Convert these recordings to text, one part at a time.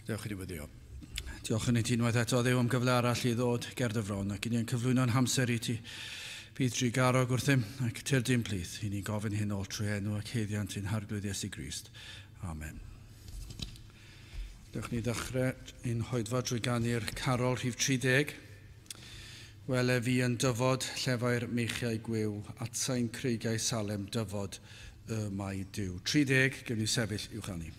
Dewch i ni weddio. Diolch yn i ti unwaith eto, Dduw, am gyfle arall i ddod ger dy fron, ac i ni'n cyflwyno'n hamser i ti. Bydd drugarog wrthym ac tyrd i'n plith, i ni gofyn hyn oll trwy enw ac haeddiant ein Harglwydd Iesu Grist. Amen. Dewch ni ddechrau ein hoedfa drwy ganu'r carol rhif 30. Wele fi yn dyfod llefau'r meichiau gwiw, atsain creigiau Salem dyfod y mae Duw. 30, gewn ni sefyll i'w chanu.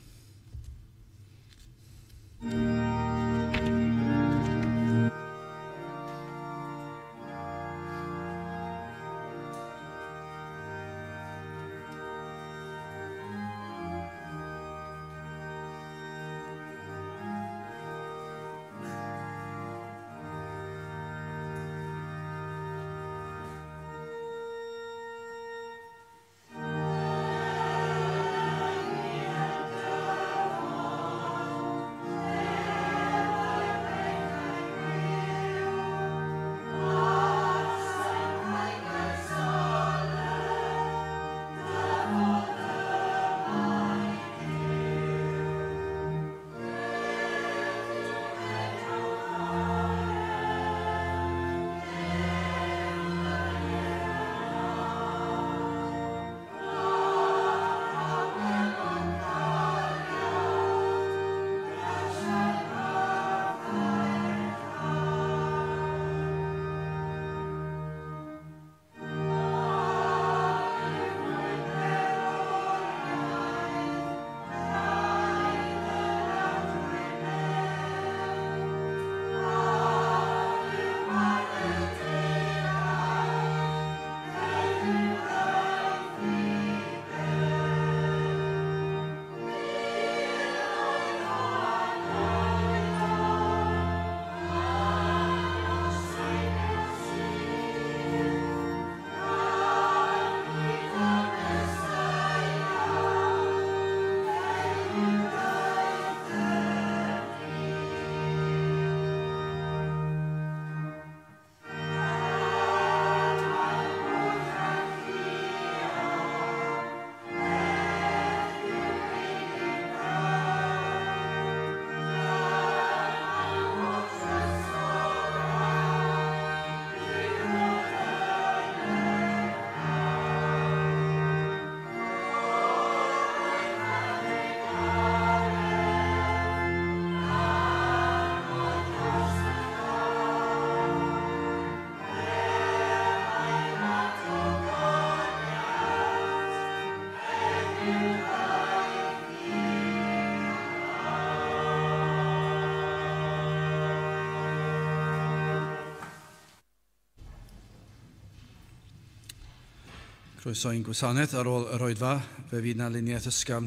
Croeso i'n gwasanaeth ar ôl yr oedfa, fe fydd 'na luniaeth ysgafn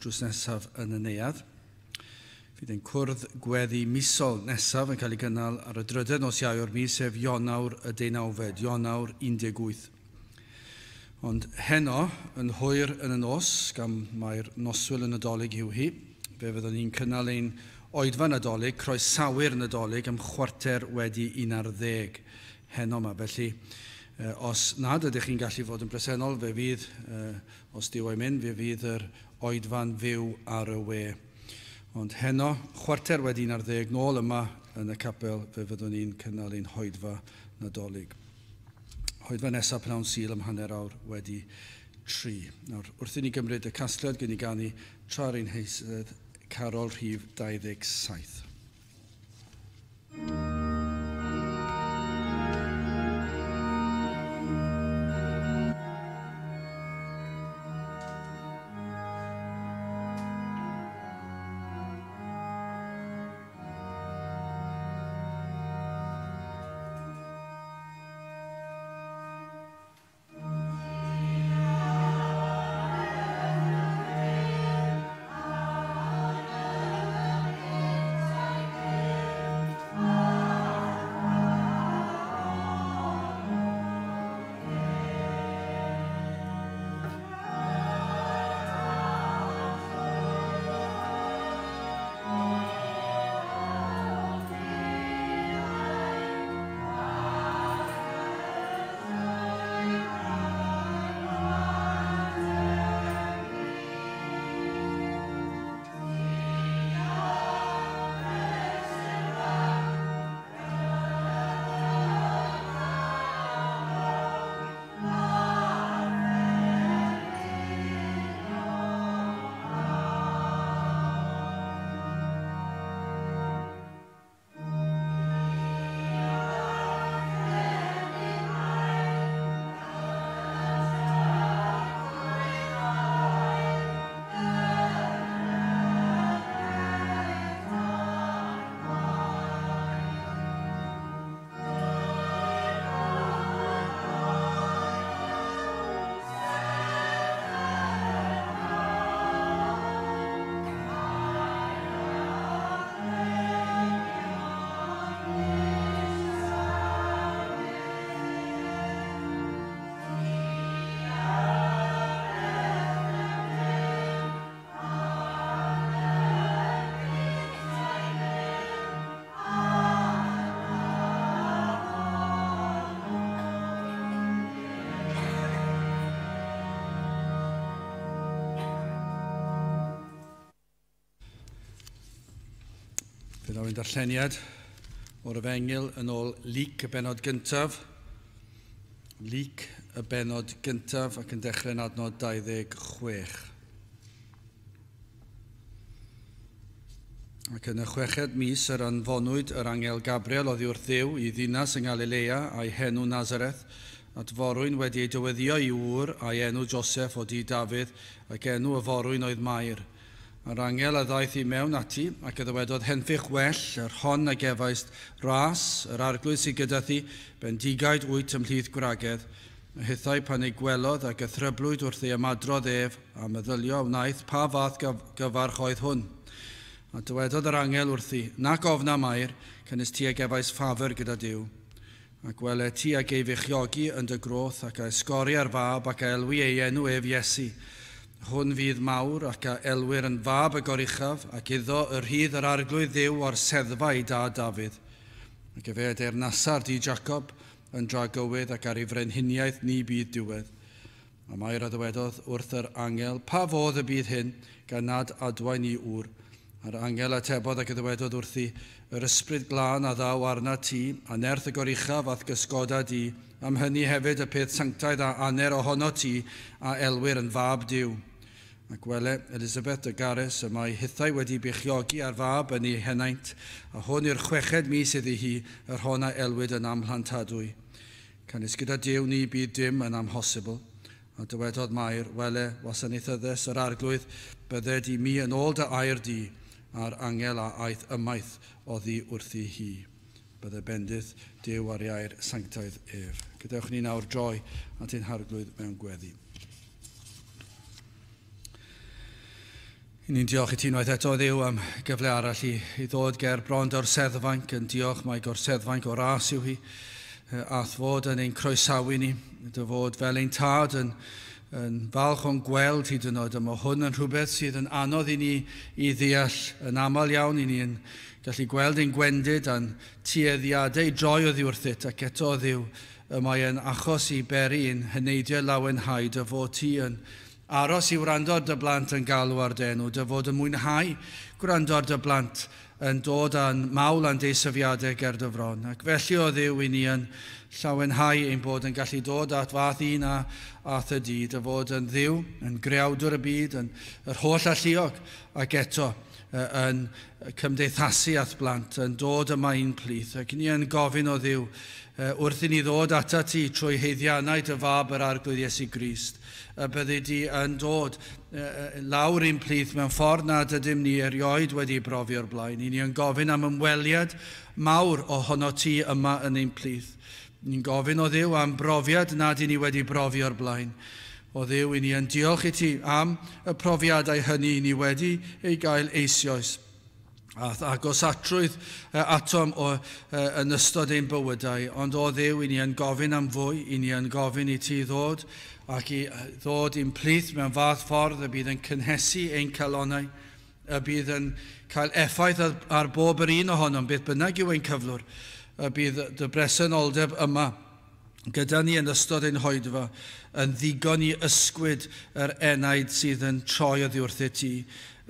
drws nesaf yn y neuadd. Fydd ein cwrdd gweddi misol nesaf yn cael ei gynnal ar y drydedd nos Iau o'r mis, sef Ionawr y 19fed, Ionawr 18. Ond heno, yn hwyr yn y nos, gan mai'r noswyl y Nadolig yw hi, fe fyddwn ni'n cynnal ein oedfa Nadolig, croesawu'r Nadolig am 11:15 heno yma. Felly, os nad ydych chi'n gallu fod yn bresennol, fe fydd, os Duw a'i mynd, fe fydd yr oedfa'n fyw ar y we. Ond heno, 11:15, nôl yma yn y capel, fe fyddwn ni'n cynnal ein hoedfa Nadolig. Hoedfa nesaf pnawn Sul am 3:30. Nawr, wrth i ni gymryd y casgliad, gen i ganu tra'r ein heistedd carol rhif 27. Oh. Fe ddaw ein darlleniad o'r Efengyl yn ôl Luc y bennod gyntaf. Luc y bennod gyntaf ac yn dechrau yn adnod 26. Ac yn y chweched mis yr anfonwyd yr angel Gabriel oddi wrth Dduw i ddinas yng Ngalilea a'i henw Nazareth, at forwyn wedi ei dyweddio i ŵr a'i enw Joseph o dŷ Dafydd, ac enw y forwyn oedd Mair. A'r angel a ddaeth i mewn ati, ac a ddywedodd, Henffych well, yr hon a gefaist ras, yr arglwydd sydd gyda thi, bendigaid wyt ymhlith gwragedd. A hithau pan ei gwelodd a gythryblwyd wrth ei ymadrodd ef, a meddylio a wnaeth pa fath gyfarch oedd hwn. A dywedodd yr angel wrthi, Nac ofna Mair, canys ti a gefais ffafr gyda Duw. Ac wele ti a gei feichiogi yn dy groth, ac a esgori ar fab, ac a elwi ei enw ef Iesu. Hwn fydd mawr ac a elwir yn fab y Goruchaf, ac iddo yr rhydd yr arglwydd Dduw o'r seddfa i dad Dafydd. Ac efe a deyrnasar dŷ Jacob yn dragywydd, ac ar ei frenhiniaeth ni bydd diwedd. A Mair a ddywedodd wrth yr angel, Pa fodd y bydd hyn, gan nad adwaen i ŵr? A'r angel atebodd ac a ddywedodd wrthi, Yr ysbryd glân a ddaw arnat ti, a nerth y Goruchaf a'th gysgoda di, am hynny hefyd y peth sanctaidd a aner ohonot ti, a elwir yn fab Duw. Ac wele, Elisabeth dy gares, y mae hithau wedi beichiogi ar fab yn ei henaint, a hwn yw'r chweched mis iddi hi, yr hon a elwid yn amhlantadwy. Canys gyda Duw ni bydd dim yn amhosibl. A dywedodd Mair, Wele, wasanaethyddes yr Arglwydd, bydded i mi yn ôl dy air di, a'r angel a aeth ymaith oddi wrthi hi. Bydde bendith Duw ar ei air sanctaidd ef. Gadewch ni nawr droi at ein Harglwydd mewn gweddi. I ni'n diolch i ti unwaith eto, Dduw, am gyfle arall i ddod ger bron dy orseddfainc, yn diolch mai gorseddfainc o ras yw hi, a'th fod yn ein croesawu ni, dy fod fel ein tad yn falch o'n gweld hyd yn oed, a mae hwn yn rhywbeth sydd yn anodd i ni i ddeall yn aml iawn, i ni yn gallu gweld ein gwendid a'n tueddiadau i droi oddi wrthyt, ac eto, Dduw, y mae yn achos i beri i'n heneidiau lawenhau dy fod ti yn aros i wrando ar dy blant yn galw ar dy enw, dy fod yn mwynhau gwrando ar dy blant yn dod â'n mawl a'n deisyfiadau ger dy fron. Ac felly, o Dduw, i ni yn llawenhau ein bod yn gallu dod at fath un a ath y di, dy fod yn Dduw, yn greawdwr y byd, yn yr holl alluog, ac eto yn cymdeithasu â'th blant, yn dod yma i'n plith. Ac ni yn gofyn o Dduw, wrth i ni ddod atat ti trwy haeddiannau dy fab yr Arglwydd Iesu Grist, y byddi di yn dod lawr i'n plith mewn ffordd nad ydym ni erioed wedi brofi o'r blaen. I ni yn gofyn am ymweliad mawr ohono ti yma yn ein plith. Ni'n gofyn o Dduw am brofiad nad i ni wedi brofi o'r blaen. O Dduw, i ni yn diolch i ti am y profiadau hynny i ni wedi ei gael eisoes. A agosatrwydd atom yn ystod ein bywydau, ond o Dduw, i ni yn gofyn am fwy, i ni yn gofyn i ti ddod ac i ddod i'n plith mewn fath ffordd y bydd yn cynhesu ein calonnau, y bydd yn cael effaith ar bob yr un ohonom, beth bynnag yw ein cyflwr, y bydd dy bresenoldeb yma gyda ni yn ystod ein hoedfa yn ddigon i ysgwyd yr enaid sydd yn troi oddi wrthyt ti,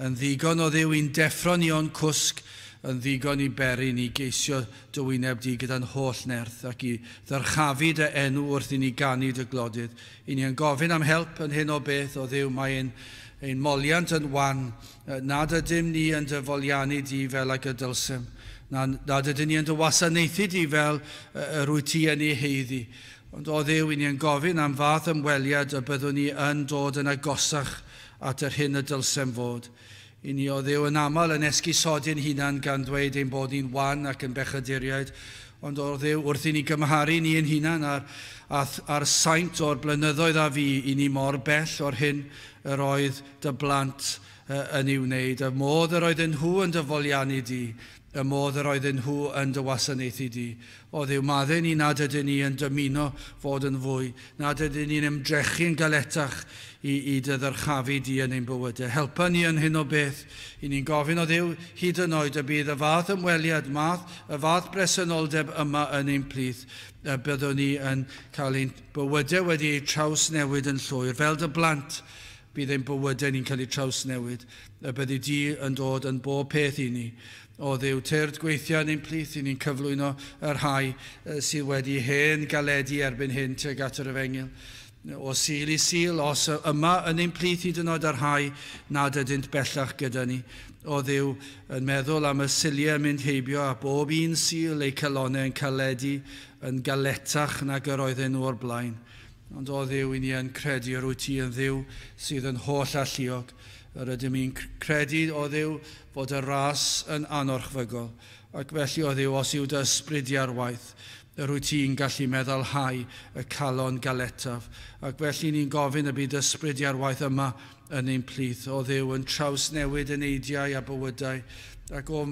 yn ddigon o Dduw i'n deffro ni o'n cwsg, yn ddigon i beri ni geisio dy wyneb di gyda'n holl nerth ac i ddyrchafu dy enw wrth i ni ganu dy glodydd. I ni yn gofyn am help yn hyn o beth, o Dduw, mae ein moliant yn wan, nad ydym ni yn dy foliannu di fel ag y dylsem, nad ydym ni yn dy wasanaethu di fel yr wyt ti yn ei haeddu. Ond o Dduw, i ni yn gofyn am fath ymweliad y byddwn ni yn dod yn agosach at yr hyn y dylsem fod. I ni o Dduw yn aml yn esgusodi'n hunan gan ddweud ein bod ni'n wan ac yn bechaduriaid, ond o Dduw, wrth i ni gymharu ni ein hunan a'r saint o'r blynyddoedd a fu, i ni mor bell o'r hyn yr oedd dy blant yn ei wneud, y modd yr oedden nhw yn dy foliannu di, y modd yr oedden nhw yn dy wasanaethu di. O Dduw, maddau ni nad ydyn ni yn dymuno fod yn fwy, nad ydyn ni'n ymdrechu'n galetach i dy ddyrchafu di yn ein bywydau. Helpa ni yn hyn o beth. I ni'n gofyn o Dduw hyd yn oed y bydd y fath ymweliad, y fath bresenoldeb yma yn ein plith, y byddwn ni yn cael ein bywydau wedi eu trawsnewid yn llwyr, fel dy blant, Bydd ein bywydau ni'n cael eu trawsnewid, y byddi di yn dod yn bob peth i ni. O Dduw, tyrd gweithio yn ein plith i ni'n cyflwyno y rhai sydd wedi hen galedu erbyn hyn tuag at yr efengyl. O Sul i Sul, os yma yn ein plith hyd yn oed y rhai nad ydynt bellach gyda ni. O Dduw, yn meddwl am y Suliau yn mynd heibio a bob un Sul eu calonnau yn caledu yn galetach nag yr oedden nhw o'r blaen. Ond o Dduw, i ni yn credu yr wyt ti yn Dduw sydd yn holl alluog. Yr ydym ni'n credu, o Dduw, fod y ras yn anorchfygol. Ac felly, o Dduw, os yw dy ysbryd di ar waith, yr wyt ti'n gallu meddalhau y calon galetaf. Ac felly ni'n gofyn y bydd ysbryd di ar waith yma yn ein plith. O Dduw, yn trawsnewid eneidiau a bywydau, ac o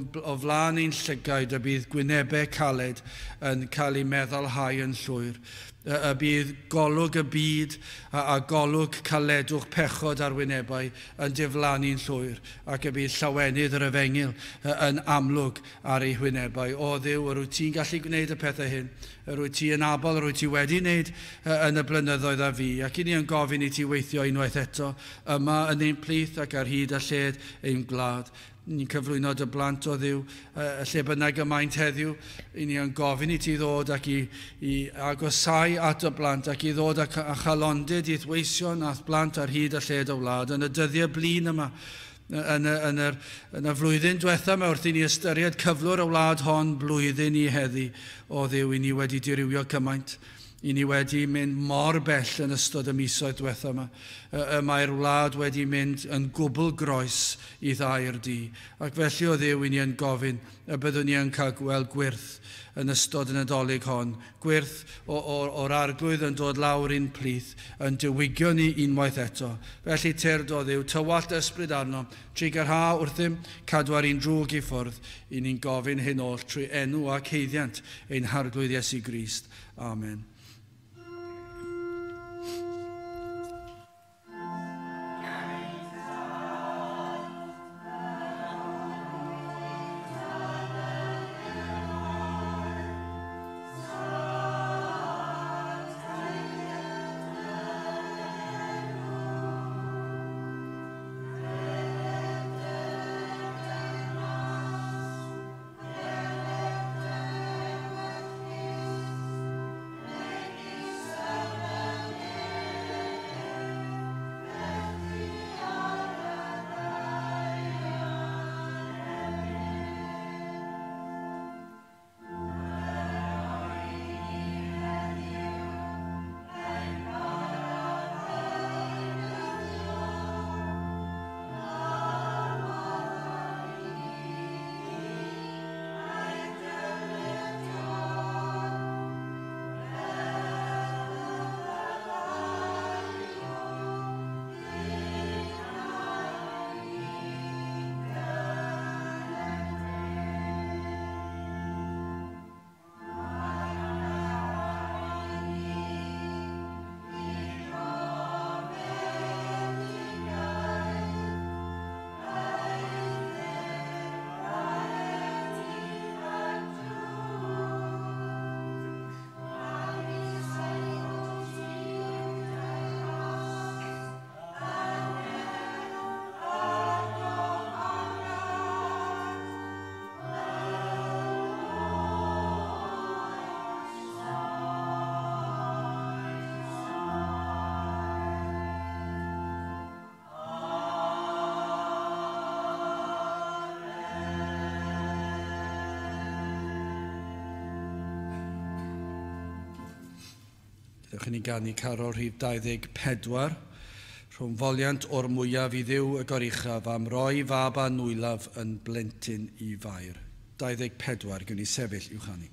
flaen ein llygaid y bydd gwynebau caled yn cael eu meddalhau yn llwyr. Y bydd golwg y byd a golwg caledwch pechod ar wynebau yn diflannu'n llwyr, ac y bydd llawenydd yr efengyl yn amlwg ar eu hwynebau. O Dduw, yr wyt ti'n gallu gwneud y pethau hyn, yr wyt ti yn abl, yr wyt ti wedi wneud yn y blynyddoedd a fu, ac i ni yn gofyn i ti weithio unwaith eto yma yn ein plith ac ar hyd a lled ein gwlad. Ni'n cyflwyno dy blant o Dduw, lle bynnag y maent heddiw, i ni yn gofyn i ti ddod ac i agosau at y blant ac i ddod a chalondid i'th weision a'th blant ar hyd a lled y wlad. Yn y dyddiau blin yma, yn y flwyddyn diwetha yma, wrth i ni ystyried cyflwr y wlad hon blwyddyn i heddi, o Dduw, i ni wedi dirywio cymaint. I ni wedi mynd mor bell yn ystod y misoedd diwetha yma. Y mae'r wlad wedi mynd yn gwbl groes i ddair di. Ac felly o Dduw, i ni yn gofyn y byddwn ni yn cael gweld gwyrth yn ystod y Nadolig hon. Gwyrth o'r Arglwydd yn dod lawr i'n plith, yn diwygio ni unwaith eto. Felly tyrd o Dduw, tywallt ysbryd arno, trugarha wrthym, cadw ar un drwg i ffwrdd. I ni'n gofyn hyn oll trwy enw ac haeddiant ein Harglwydd Iesu Grist. Amen. Dewch i ni ganu carol rhif 24, rhwng foliant o'r mwyaf i Dduw y goruchaf am roi fab a nwylaf yn blentyn i Fair. 24, gwn i sefyll i'w chanu.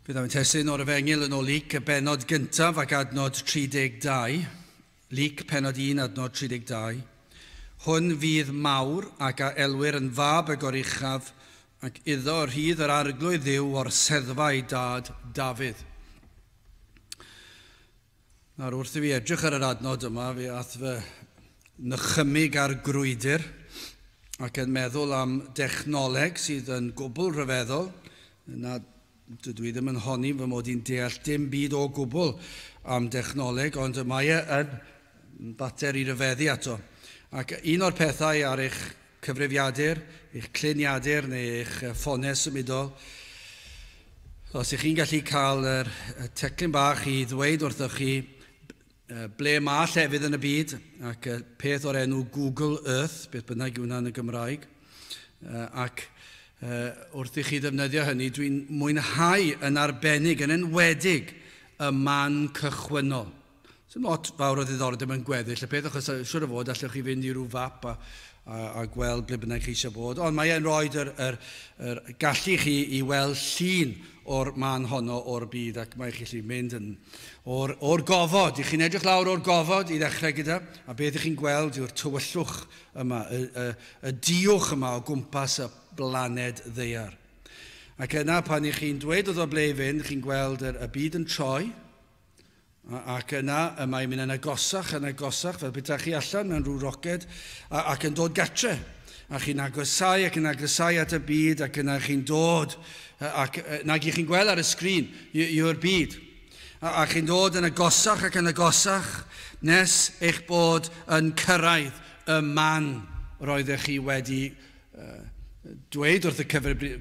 Byddaf yn testun o'r Efengyl yn ôl Luc, y bennod gyntaf ac adnod 32. Luc, pennod 1, adnod 32. Hwn fydd mawr ac a elwir yn fab y goruchaf ac iddo rhydd yr arglwydd Dduw o'r seddfa ei dad Dafydd. Nawr, wrth i fi edrych ar yr adnod yma, fi ath fy nychymyg ar grwydr ac yn meddwl am dechnoleg sydd yn gwbl rhyfeddol, na dydw i ddim yn honni fy mod i'n deall dim byd o gwbl am dechnoleg, ond mae e yn fater i ryfeddu ato. Ac un o'r pethau ar eich cyfrifiadur, eich cluniadur neu eich ffonau symudol, os ych chi'n gallu cael yr teclyn bach i ddweud wrthoch chi ble mae llefydd yn y byd, ac peth o'r enw Google Earth, beth bynnag yw hwnna yn y Gymraeg, ac wrth i chi ddefnyddio hynny, dwi'n mwynhau yn arbennig, yn enwedig, y man cychwynnol. Sy'n lot fawr o ddiddordeb yn gweddill y peth, achos siŵr o fod allwch chi fynd i ryw fap a gweld ble bynnag chi eisiau bod. Ond mae e'n rhoi yr gallu chi i weld llun o'r man honno o'r byd, ac mae chi'n gallu mynd yn o'r gofod. I chi'n edrych lawr o'r gofod i ddechrau gyda, a beth ych chi'n gweld yw'r tywyllwch yma, y diwch yma o gwmpas y blaned ddaear. Ac yna pan ych chi'n dweud oedd o ble i fynd, chi'n gweld y byd yn troi, ac yna y mae'n mynd yn agosach, fel bydda chi allan mewn rhyw roced, ac yn dod gatre. A chi'n agosau ac yn agosau at y byd, ac yna chi'n dod, ac nag i chi'n gweld ar y sgrin, yw'r byd. A chi'n dod yn agosach ac yn agosach, nes eich bod yn cyrraedd y man roeddech chi wedi dweud wrth y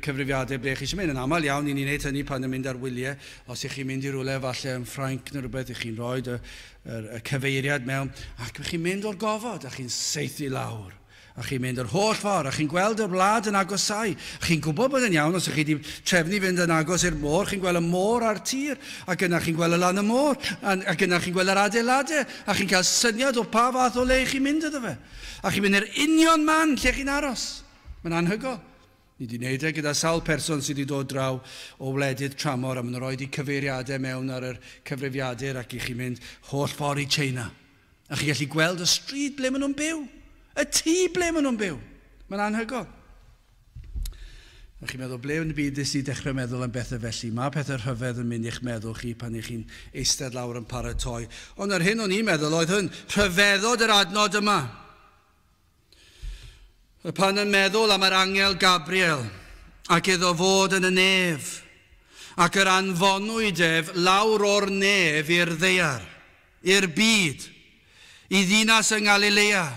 cyfrifiadau ble chi eisiau mynd. Yn aml iawn, i ni'n gwneud hynny pan yn mynd ar wyliau. Os ych chi'n mynd i rywle falle yn Ffrainc neu rhywbeth, ych chi'n rhoi y cyfeiriad mewn, ac ych chi'n mynd o'r gofod, a chi'n saethu lawr. A chi'n mynd yr holl ffordd, a chi'n gweld y wlad yn agosau. Chi'n gwybod bod yn iawn, os ych chi wedi trefnu fynd yn agos i'r môr, chi'n gweld y môr a'r tir, ac yna chi'n gweld y lan y môr, ac yna chi'n gweld yr adeiladau, a chi'n cael syniad o pa fath o le chi'n mynd iddo fe. A chi'n mynd i'r union man lle chi'n aros. Mae'n anhygoel. Ni wedi gwneud e gyda sawl person sydd wedi dod draw o wledydd tramor, a maen nhw'n rhoi eu cyfeiriadau mewn ar yr cyfrifiadur ac i chi'n mynd holl ffordd i China. A chi'n gallu gweld y stryd ble maen nhw'n byw. Y tŷ ble maen nhw'n byw. Mae'n anhygoel. A chi'n meddwl, ble yn y byd nes i dechrau meddwl am bethau felly? Mae pethau rhyfedd yn mynd i'ch meddwl chi pan ych chi'n eistedd lawr yn paratoi. Ond yr hyn o'n i'n meddwl oedd hwn, rhyfeddod yr adnod yma. Pan yn meddwl am yr angel Gabriel ac iddo fod yn y nef, ac yr anfonwyd ef lawr o'r nef i'r ddaear, i'r byd, i ddinas yng Nghalilea,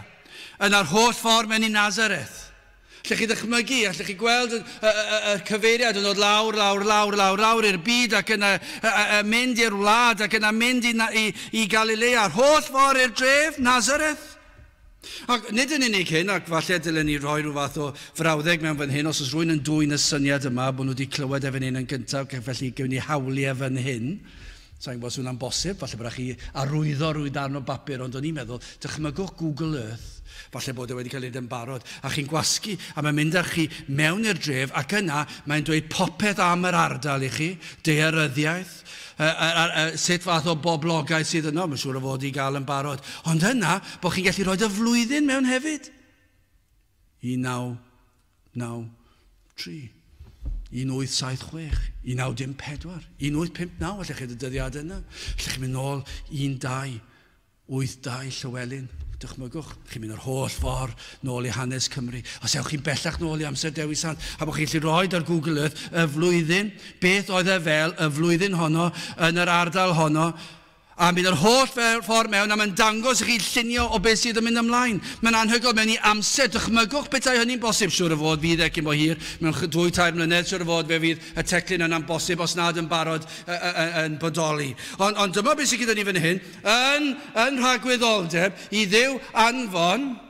yn yr holl ffordd mewn i Nazareth. Allech chi ddychmygu, allech chi gweld y cyfeiriad yn dod lawr, lawr, lawr, lawr, lawr i'r byd ac yna mynd i'r wlad ac yna mynd i Galilea, yr holl ffordd i'r dref, Nazareth. Ac nid yn unig hyn, ac falle dylen ni roi rhyw fath o frawddeg mewn fan hyn, os oes rhywun yn dwyn y syniad yma, bod nhw wedi clywed e fan hyn yn gyntaf, ac felly gewn ni hawliau fan hyn. Sa'n gwybod os hwnna'n bosib, falle bod chi arwyddo rhyw darn o bapur, ond o'n i'n meddwl, dychmygwch Google Earth, falle bod e wedi cael ei wneud yn barod, a chi'n gwasgu, a mae'n mynd â chi mewn i'r dref, ac yna mae'n dweud popeth am yr ardal i chi, daearyddiaeth, sut fath o boblogaeth sydd yno, mae'n siŵr o fod i gael yn barod. Ond yna, bod chi'n gallu rhoi y flwyddyn mewn hefyd. 1993, 1876, 1914, 1859, allech chi y dyddiad yna. Allech chi mynd nôl 1282 Llywelyn. Dychmygwch, chi'n mynd yr holl ffordd nôl i hanes Cymru. Os ewch chi'n bellach nôl i amser Dewi Sant, a bod chi'n gallu rhoi ar Google Earth y flwyddyn, beth oedd e fel y flwyddyn honno, yn yr ardal honno, a mynd yr holl ffordd mewn, a mae'n dangos i chi llunio o beth sydd yn mynd ymlaen. Mae'n anhygoel mewn i amser, dychmygwch petai hynny'n bosib, siŵr o fod fydd e cyn bo hir, mewn 2-3 mlynedd, siŵr o fod fe fydd y teclyn yna'n bosib os nad yn barod yn bodoli. Ond dyma beth sydd gyda ni fan hyn, yn rhagwyddoldeb i Dduw anfon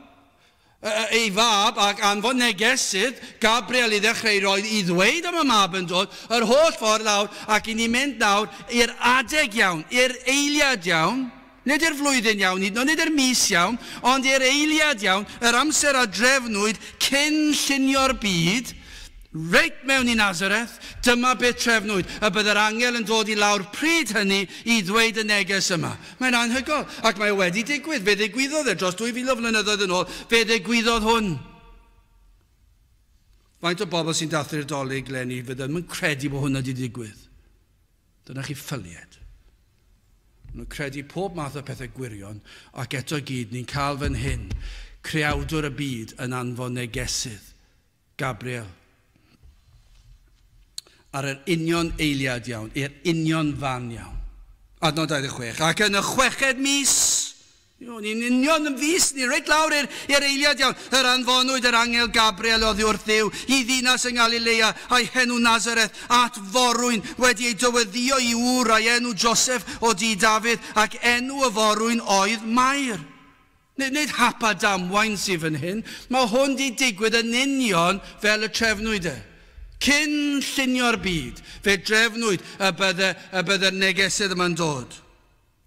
ei fab ac anfon negesydd Gabriel i ddechrau roi i ddweud am y mab yn dod yr holl ffordd lawr, ac i ni mynd nawr i'r adeg iawn, i'r eiliad iawn, nid i'r flwyddyn iawn, nid i'r mis iawn, ond i'r eiliad iawn, yr amser a drefnwyd cyn llunio'r byd, Reit mewn i Nazareth, dyma beth trefnwyd, y byddai'r angel yn dod i lawr pryd hynny i ddweud y neges yma. Mae'n anhygoel, ac mae wedi digwydd. Fe ddigwyddodd e dros 2000 o flynyddoedd yn ôl, fe ddigwyddodd hwn. Faint o bobl sy'n dathlu'r Dolig leni fydd ddim yn credu bod hwnna wedi digwydd? Dyna chi ffylied. Maen nhw'n credu pob math o pethau gwirion, ac eto gyd ni'n cael fan hyn, creawdwr y byd yn anfon negesydd, Gabriel. Ar yr union eiliad iawn, i'r union fan iawn. Adnod 26. Ac yn y chweched mis, ni'n union yn fus ni, reit lawr i'r eiliad iawn, yr anfonwyd yr angel Gabriel oddi wrth Dduw i ddinas yng Ngalilea a'i henw Nazareth at forwyn wedi ei dyweddio i ŵr a'i enw Joseph o dŷ Dafydd, ac enw y forwyn oedd Mair. Nid hap a damwain sydd fan hyn, mae hwn di digwydd yn union fel y trefnwyd e. Cyn llunio'r byd, fe drefnwyd y bydde'r negesydd yma'n dod.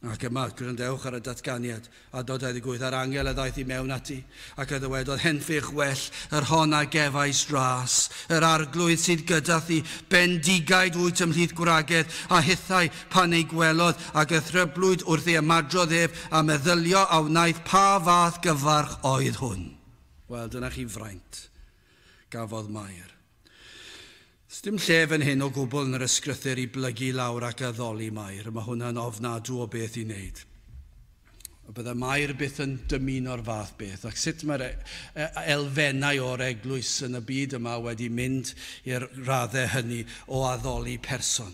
Ac yma, gwrandewch ar y datganiad, adnod 28, a'r angel a ddaeth i mewn ati, ac a ddywedodd, henffych well yr hon a gefais ras, yr arglwydd sydd gyda thi, bendigaid wyt ymhlith gwragedd, a hithau pan ei gwelodd, ac ythryblwyd wrth ei ymadrodd ef, a meddylio a wnaeth pa fath gyfarch oedd hwn. Wel, dyna chi fraint gafodd Mair. Dim lle fan hyn o gwbl yn yr ysgrythur i blygu lawr ac addoli Mair. Mae hwnna'n ofnadw o beth i wneud. Bydde Mair byth yn dymuno'r fath beth. Ac sut mae'r elfennau o'r eglwys yn y byd yma wedi mynd i'r raddau hynny o addoli person.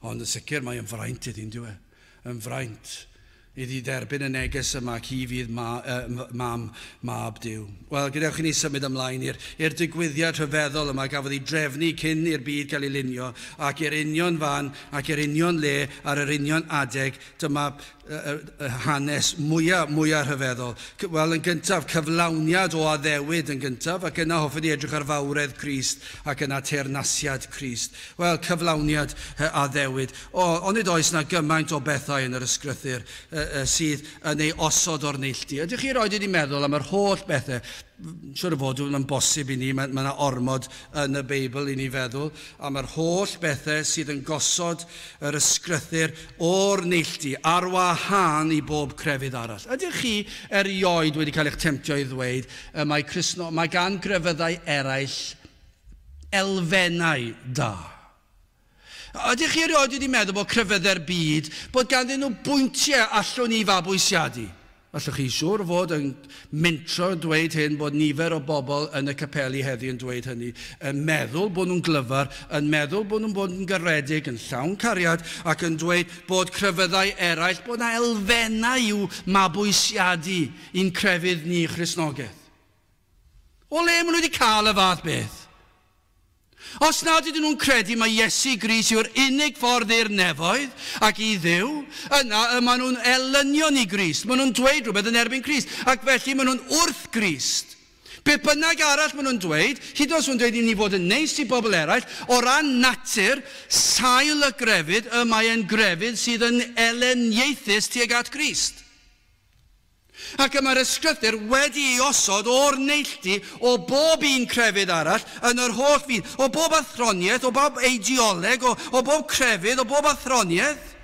Ond yn sicr mae'n fraint iddi'n dyw e. Yn fraint iddi dderbyn y neges yma ac hi fydd mam mab Duw. Wel, gadewch i ni symud ymlaen i'r digwyddiad rhyfeddol yma gafodd ei drefnu cyn i'r byd cael ei lunio, ac i'r union fan, ac i'r union le, ar yr union adeg, dyma hanes mwyaf rhyfeddol. Wel, yn gyntaf, cyflawniad o addewid yn gyntaf, ac yna hoffwn i edrych ar fawredd Crist, ac yna teyrnasiad Crist. Wel, cyflawniad addewid. Onid oes na gymaint o bethau yn yr ysgrythur sydd yn ei osod o'r neilltu. Ydych chi roed wedi meddwl am yr holl bethau? Siwr o fod yn bosib i ni, mae yna ormod yn y Beibl i ni feddwl am yr holl bethau sydd yn gosod yr ysgrythur o'r neilltu ar wahân i bob crefydd arall. Ydych chi erioed wedi cael eich temtio i ddweud mae gan grefyddau eraill elfennau da? Ydych chi erioed wedi meddwl bod crefyddau'r byd, bod ganddyn nhw bwyntiau allwn ni fabwysiadu? Allwch chi siŵr fod yn mentro dweud hyn bod nifer o bobl yn y capeli heddiw yn dweud hynny, yn meddwl bod nhw'n glyfar, yn meddwl bod nhw'n bod yn garedig, yn llawn cariad, ac yn dweud bod crefyddau eraill, bod yna elfennau i'w mabwysiadu i'n crefydd ni Christnogaeth. O le maen nhw wedi cael y fath beth? Os nad ydyn nhw'n credu mae Iesu Grist yw'r unig ffordd i'r nefoedd ac i Dduw, yna y maen nhw'n elynion i Grist. Maen nhw'n dweud rhywbeth yn erbyn Crist, ac felly maen nhw'n wrth Grist. Beth bynnag arall maen nhw'n dweud, hyd os nhw'n dweud i ni fod yn neis i bobl eraill, o ran natur, sail y grefydd, y mae e'n grefydd sydd yn elyniaethus tuag at Grist. Ac y mae'r ysgrythur wedi ei osod o'r neilltu o bob un crefydd arall yn yr holl fyd, o bob athroniaeth, o bob eideoleg, o bob crefydd, o bob athroniaeth.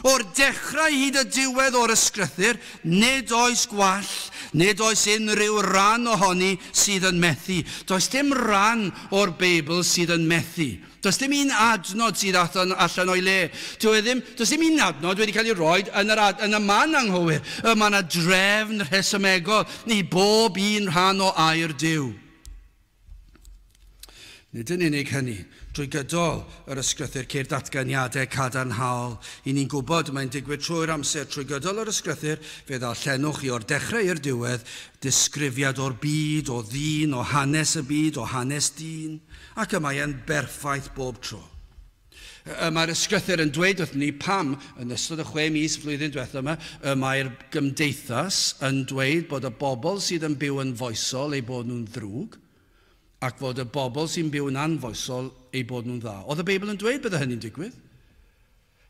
O'r dechrau hyd y diwedd o'r ysgrythur, nid oes gwall, nid oes unrhyw ran ohoni sydd yn methu. Does dim ran o'r Beibl sydd yn methu. Does dim un adnod sydd allan o'i le. Does dim un adnod wedi cael ei roi yn y man anghywir. Mae yna drefn rhesymegol i bob un rhan o air Duw. Nid yn unig hynny, drwy gydol yr ysgrythur ceir datganiadau cadarnhaol. I ni'n gwybod mae'n digwydd trwy'r amser trwy gydol yr ysgrythur, fe ddarllenwch chi o'r dechrau i'r diwedd, disgrifiad o'r byd, o ddyn, o hanes y byd, o hanes dyn, ac y mae e'n berffaith bob tro. Mae'r ysgrythur yn dweud wrthyn ni pam, yn ystod y 6 mis flwyddyn diwethaf yma, y mae'r gymdeithas yn dweud bod y bobl sydd yn byw yn foesol eu bod nhw'n ddrwg, ac fod y bobl sy'n byw yn anfoesol eu bod nhw'n dda. Oedd y Beibl yn dweud bydde hynny'n digwydd?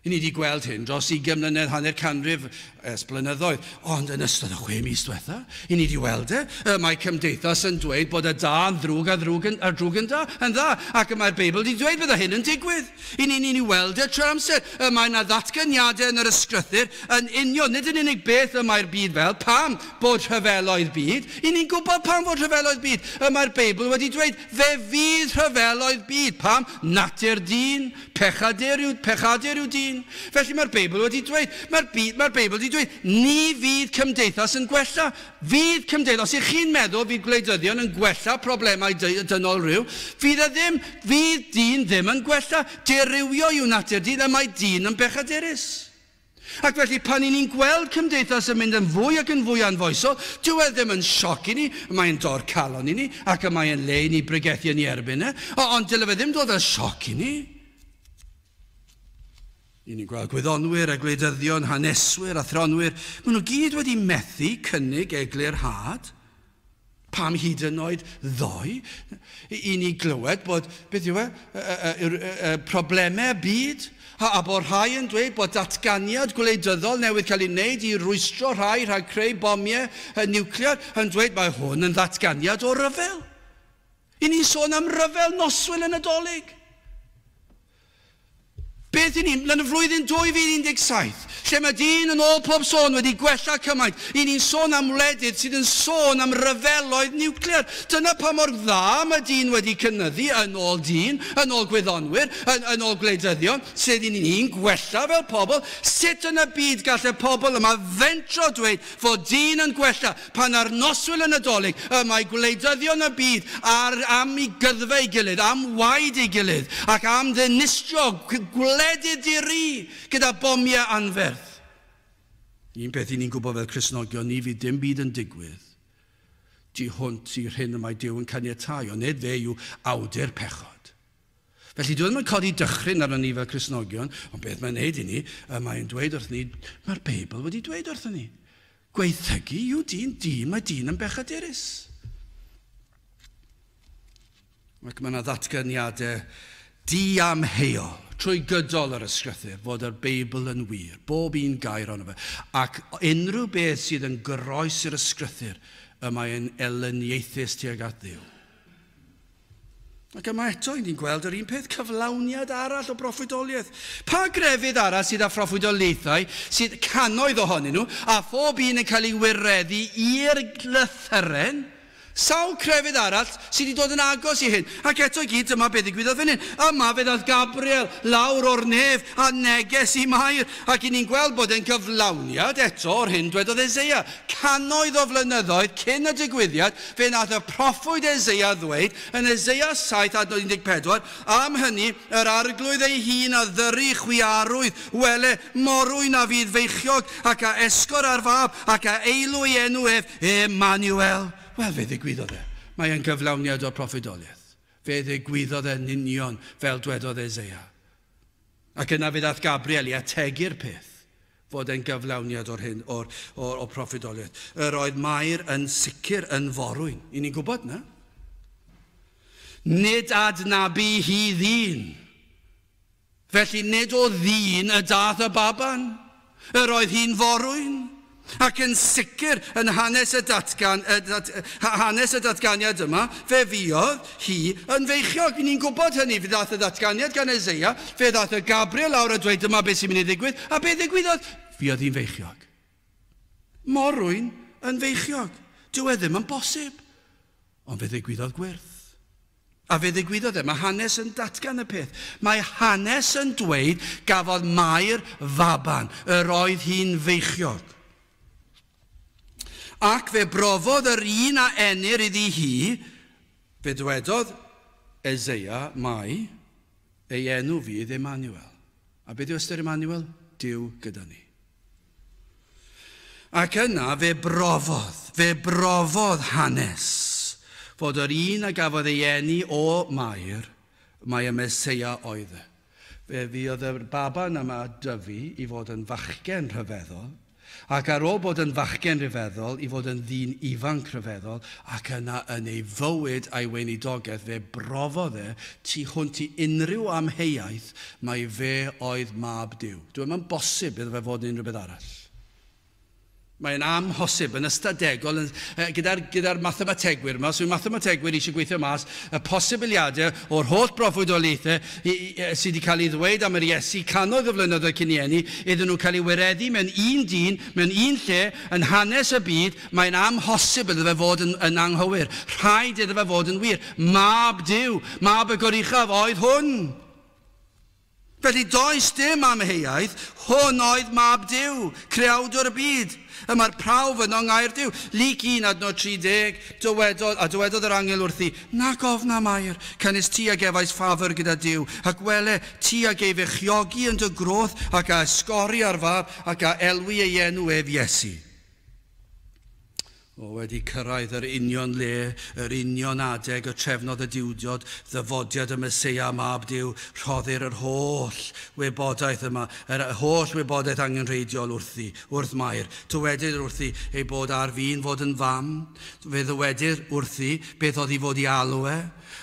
I ni wedi gweld hyn dros 20 mlynedd, hanner canrif ers blynyddoedd, ond yn ystod y 6 mis diwetha, i ni wedi weld e. Mae cymdeithas yn dweud bod y da yn ddrwg a ddrwg yn, a drwg yn da, yn dda, ac mae'r Beibl wedi dweud bydda hyn yn digwydd. I ni'n ni weld e trwy'r amser. Mae yna ddatganiadau yn yr ysgrythur yn union, nid yn unig beth y mae'r byd fel, pam bod rhyfeloedd byd. I ni'n gwybod pam fod rhyfeloedd byd. Mae'r Beibl wedi dweud, fe fydd rhyfeloedd byd. Pam? Natur dyn, pechadur yw dyn. Felly mae'r Beibl wedi dweud, mae'r Beibl wedi dweud, ni fydd cymdeithas yn gwella. Fydd cymdeithas, os ych chi'n meddwl fydd gwleidyddion yn gwella problemau dynol rhyw, fydd e ddim, fydd dyn ddim yn gwella. Dirywio yw natur dyn, a mae dyn yn bechadurus. Ac felly pan i ni'n gweld cymdeithas yn mynd yn fwy ac yn fwy anfoesol, dyw e ddim yn sioc i ni, mae'n dor calon i ni, ac y mae'n le i ni bregethu yn ei erbyn e, ond dyle fe ddim dod yn sioc i ni. I ni'n gweld gwyddonwyr a gwleidyddion, haneswyr, athronwyr, maen nhw gyd wedi methu cynnig eglurhad. Pam hyd yn oed ddoe? I ni glywed bod, beth yw e, problemau byd, a bod rhai yn dweud bod datganiad gwleidyddol newydd cael ei wneud i rwystro rhai rhag creu bomiau niwclear, yn dweud mae hwn yn ddatganiad o ryfel. I ni'n sôn am ryfel noswyl y Nadolig. Beth i ni, yn y flwyddyn 2017, lle mae dyn yn ôl pob sôn wedi gwella cymaint, i ni'n sôn am wledydd sydd yn sôn am ryfeloedd niwclear. Dyna pa mor dda mae dyn wedi cynyddu yn ôl dyn, yn ôl gwyddonwyr, yn ôl gwleidyddion, sydd i ni'n gwella fel pobl. Sut yn y byd gall y pobl yma fentro dweud fod dyn yn gwella pan ar noswyl y Nadolig y mae gwleidyddion y byd am ei gyddfe ei gilydd, am waed ei gilydd, ac am ddinistrio gwledydd di-ri gyda bomiau anferth. Un peth i ni'n gwybod fel Cristnogion, ni fydd dim byd yn digwydd tu hwnt i'r hyn y mae Duw yn caniatáu, ond nid fe yw awdur pechod. Felly dyw e ddim yn codi dychryn arno ni fel Cristnogion, ond beth mae'n neud i ni, mae'n dweud wrth ni, mae'r Beibl wedi dweud wrthyn ni. Gweithygu yw dyn, mae dyn yn bechadurus. Ac mae yna ddatganiadau diamheuol trwy gydol yr ysgrythur fod yr Beibl yn wir, bob un gair ohono fe. Ac unrhyw beth sydd yn groes i'r ysgrythur, y mae'n elyniaethus tuag at Dduw. Ac yma eto, ni'n gweld yr un peth, cyflawniad arall o broffwydoliaeth. Pa grefydd arall sydd â phroffwydoliaethau, sydd cannoedd ohonyn nhw, a phob un yn cael ei wireddu i'r lythyren? Sawl crefydd arall sydd wedi dod yn agos i hyn. Ac eto i gyd, dyma beth ddigwyddodd fan hyn. Yma fe ddaeth Gabriel lawr o'r nef a neges i Mair. Ac i ni'n gweld bod e'n gyflawniad eto o'r hyn dwedodd Eseia. Cannoedd o flynyddoedd cyn y digwyddiad, fe nath y proffwyd Eseia ddweud yn Eseia 7 adnod 14, am hynny yr arglwydd ei hun a ddyru chwi arwydd, wele morwyn a fydd feichiog ac a esgor ar fab ac a eilw ei enw ef Emmanuel. Wel, fe ddigwyddodd e. Mae e'n gyflawniad o'r proffwydoliaeth. Fe ddigwyddodd e'n union fel dwedodd Eseia. Ac yna fe ddaeth Gabriel i ategu'r peth fod e'n gyflawniad o'r hyn, o'r proffwydoliaeth. Yr oedd Mair yn sicr yn forwyn. I ni'n gwybod na? Nid adnabu hi ddyn. Felly nid o ddyn y dath y baban. Yr oedd hi'n forwyn. Ac yn sicr yn hanes y datganiad yma, fe fuodd hi yn feichiog. Ni'n gwybod hynny, fe ddaeth y datganiad gan Eseia, fe ddaeth y Gabriel lawr a dweud dyma beth sy'n mynd i ddigwydd, a beth ddigwyddodd? Fuodd hi'n feichiog. Morwyn yn feichiog. Dyw e ddim yn bosib. Ond fe ddigwyddodd gwyrth. A fe ddigwyddodd e, mae hanes yn datgan y peth. Mae hanes yn dweud gafodd Mair faban, yr oedd hi'n feichiog. Ac fe brofodd yr un a enir iddi hi, fe dwedodd Eseia mai ei enw fydd Emmanuel. A beth yw ystyr Emmanuel? Duw gyda ni. Ac yna fe brofodd hanes fod yr un a gafodd ei eni o Mair, mae y Meseia oedd e. Fe fuodd y baban yma dyfu i fod yn fachgen rhyfeddol. Ac ar ôl bod yn fachgen rhyfeddol, i fod yn ddyn ifanc rhyfeddol, ac yna yn ei fywyd a'i weinidogaeth, fe brofodd e tu hwnt i unrhyw amheuaeth mai fe oedd Mab Duw. Dyw e'm yn bosib iddo fe fod yn unrhyw beth arall. Mae'n amhosib yn ystadegol, gyda'r gyda mathemategwyr yma, so mathemategwyr eisiau gweithio mas y posibiliadau o'r holl broffwydoliaethau sydd wedi cael ei ddweud am yr Iesu cannoedd o flynyddoedd cyn ei eni, iddyn nhw cael ei wireddu mewn un dyn, mewn un lle, yn hanes y byd. Mae'n amhosib iddo fe fod yn anghywir. Rhaid iddo fe fod yn wir. Mab Duw, Mab y Goruchaf oedd hwn. Felly does dim amheuaeth, hwn oedd Mab Duw, creawdwr y byd. Y mae'r prawf yno yng ngair Duw. Luc 1 adnod 30, dywedodd, a dywedodd yr angel wrthi, "Nac ofna, Mair, canys ti a gefaist ffafr gyda Duw, ac wele, ti a gei feichiogi yn dy groth, ac a esgori ar fab, ac a elwi ei enw ef Iesu." O, wedi cyrraedd yr union le, yr union adeg y trefnodd y Duwdod ddyfodiad y Meseia, Mab Duw, rhoddir yr holl wybodaeth yma, yr holl wybodaeth angenrheidiol wrthi, wrth Mair. Dywedir wrthi ei bod ar fin fod yn fam. Fe ddywedir wrthi beth oedd i fod i alw e,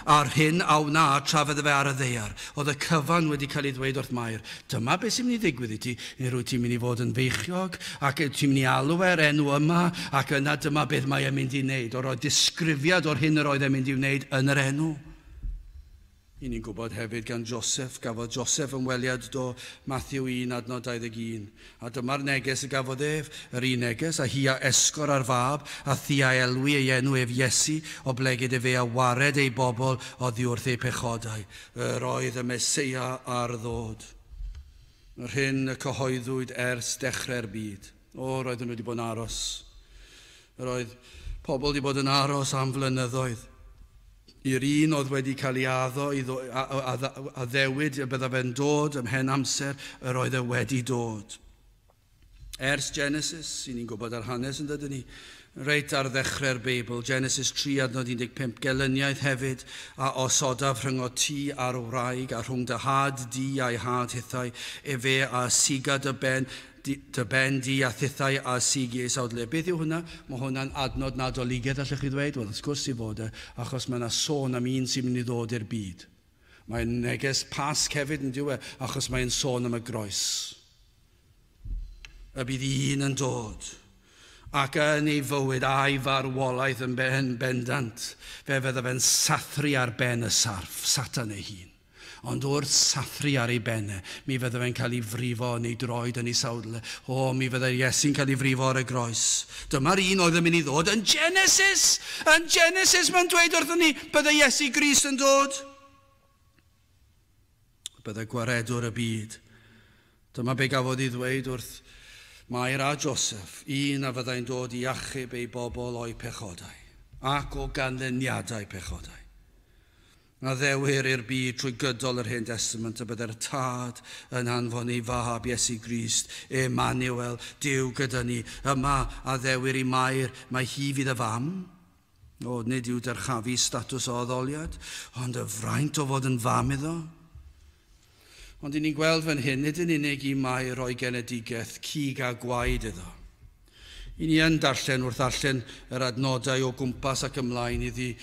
a'r hyn a wna tra fydde fe ar y ddaear. Oedd y cyfan wedi cael ei ddweud wrth Mair. Dyma beth sy'n mynd i ddigwydd i ti. Neu rwyt ti'n mynd i fod yn feichiog, ac ti'n mynd i alw e'r enw yma, ac yna dyma beth mae e'n mynd i wneud. O roi disgrifiad o'r hyn yr oedd e'n mynd i wneud yn yr enw. I ni'n gwybod hefyd gan Joseph, gafodd Joseph ymweliad do, Matthew 1 adnod 21. A dyma'r neges y gafodd ef, yr un neges, a hi a esgor ar fab, a thi a elwi ei enw ef Iesu, oblegid efe a wared ei bobl oddi wrth eu pechodau. Yr oedd y Meseia ar ddod. Yr hyn y cyhoeddwyd ers dechrau'r byd. O, roedden nhw wedi bod yn aros. Yr oedd pobl wedi bod yn aros am flynyddoedd i'r un oedd wedi cael ei addo, addewid y bydda fe'n dod ymhen amser, yr oedd e wedi dod. Ers Genesis, i ni'n gwybod ar hanes yn dydyn ni, reit ar ddechrau'r Beibl, Genesis 3 adnod 15, "Gelyniaeth hefyd a osodaf rhyngot ti a'r wraig, a rhwng dy had di a'i had hithau, efe a siga dy ben di a thithau a sigi ei sawdl." Beth yw hwnna? Mae hwnna'n adnod Nadoligaidd, allwch chi ddweud? Wel, wrth gwrs i fod e, achos mae yna sôn am un sy'n mynd i ddod i'r byd. Mae'n neges Pasg hefyd yn diwedd, achos mae'n sôn am y groes. Y bydd un yn dod ac yn ei fywyd a'i farwolaeth yn bendant, fe fydda fe'n sathru ar ben y sarff, Satan ei hun. Ond wrth sathru ar ei benne, mi fydde fe'n cael ei frifo yn ei droed yn ei sawdl. O, mi fydde Iesu'n cael ei frifo ar y groes. Dyma'r un oedd yn mynd i ddod yn Genesis! Yn Genesis mae'n dweud wrthon ni, bydde Iesu Grist yn dod. Bydde gwaredwr y byd. Dyma be gafodd ei ddweud wrth Mair a Joseph, un a fyddai'n dod i achub ei bobl o'i pechodau ac o ganlyniadau pechodau. Addewir i'r byd trwy gydol yr Hen Testament y bydde'r Tad yn anfon ei fab Iesu Grist, Emmanuel, Duw gyda ni. Yma addewir i Mair, mai hi fydd y fam. O, nid yw dyrchafu statws o addoliad, ond y fraint o fod yn fam iddo. Ond i ni'n gweld fan hyn, nid yn unig i Mair roi genedigaeth cig a gwaed iddo. I ni yn darllen wrth ddarllen yr adnodau o gwmpas ac ymlaen iddi,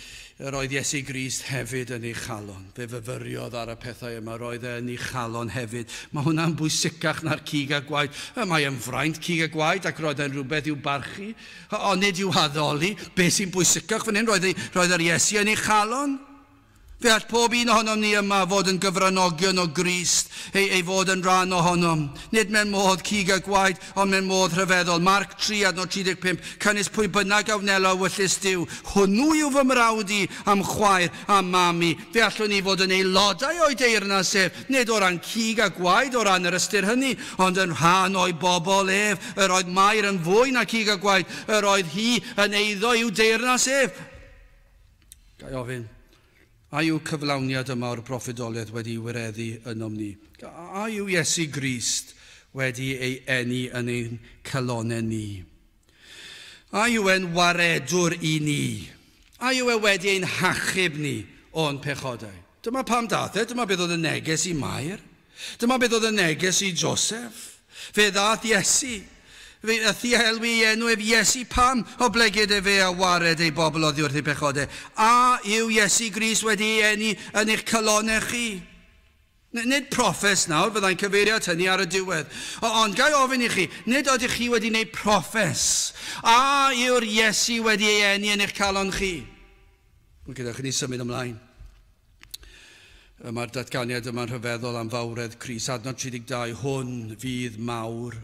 yr oedd Iesu Grist hefyd yn ei chalon. Fe fyfyriodd ar y pethau yma, roedd e yn ei chalon hefyd. Mae hwnna'n bwysicach na'r cig a gwaed. Mae e'n fraint cig a gwaed ac roedd e'n rhywbeth i'w barchu. Ond nid i'w haddoli. Be sy'n bwysicach fan hyn? Roedd yr Iesu yn ei chalon. Fe all pob un ohonom ni yma fod yn gyfranogion o Grist, ei fod yn rhan ohonom. Nid mewn modd cig a gwaed, ond mewn modd rhyfeddol. Marc 3, adnod 35, "Canys pwy bynnag a wnelo ewyllys Duw, hwnnw yw fy mrawd i, a'm chwaer, a'm mam i." Fe allwn ni fod yn aelodau o'i deyrnas ef, nid o ran cig a gwaed o ran yr ystyr hynny, ond yn rhan o'i bobl ef. Yr oedd Mair yn fwy na cig a gwaed, yr oedd hi yn eiddo i'w deyrnas ef. Ga i ofyn, a yw cyflawniad yma o'r proffwydoliaeth wedi wireddu ynom ni? A yw Iesu Grist wedi ei eni yn ein calonau ni? A yw e'n waredwr i ni? A yw e wedi ein hachub ni o'n pechodau? Dyma pam dath e, dyma beth oedd y neges i Mair. Dyma beth oedd y neges i Joseph. Fe ddath Iesu. Fe a thi elwi ei enw ef Iesu pam oblegid efe a wared ei bobl oddi wrth ei pechodau. A yw Iesu Grist wedi ei eni yn eich calonau chi? Nid proffes nawr, fyddai'n cyfeirio at hynny ar y diwedd. Ond ga i ofyn i chi, nid ydych chi wedi gwneud proffes? A yw'r Iesu wedi ei eni yn eich calon chi? Wel, gyda chi ni symud ymlaen. Mae'r datganiad yma'n rhyfeddol am fawredd Crist. Adnod 32, hwn fydd mawr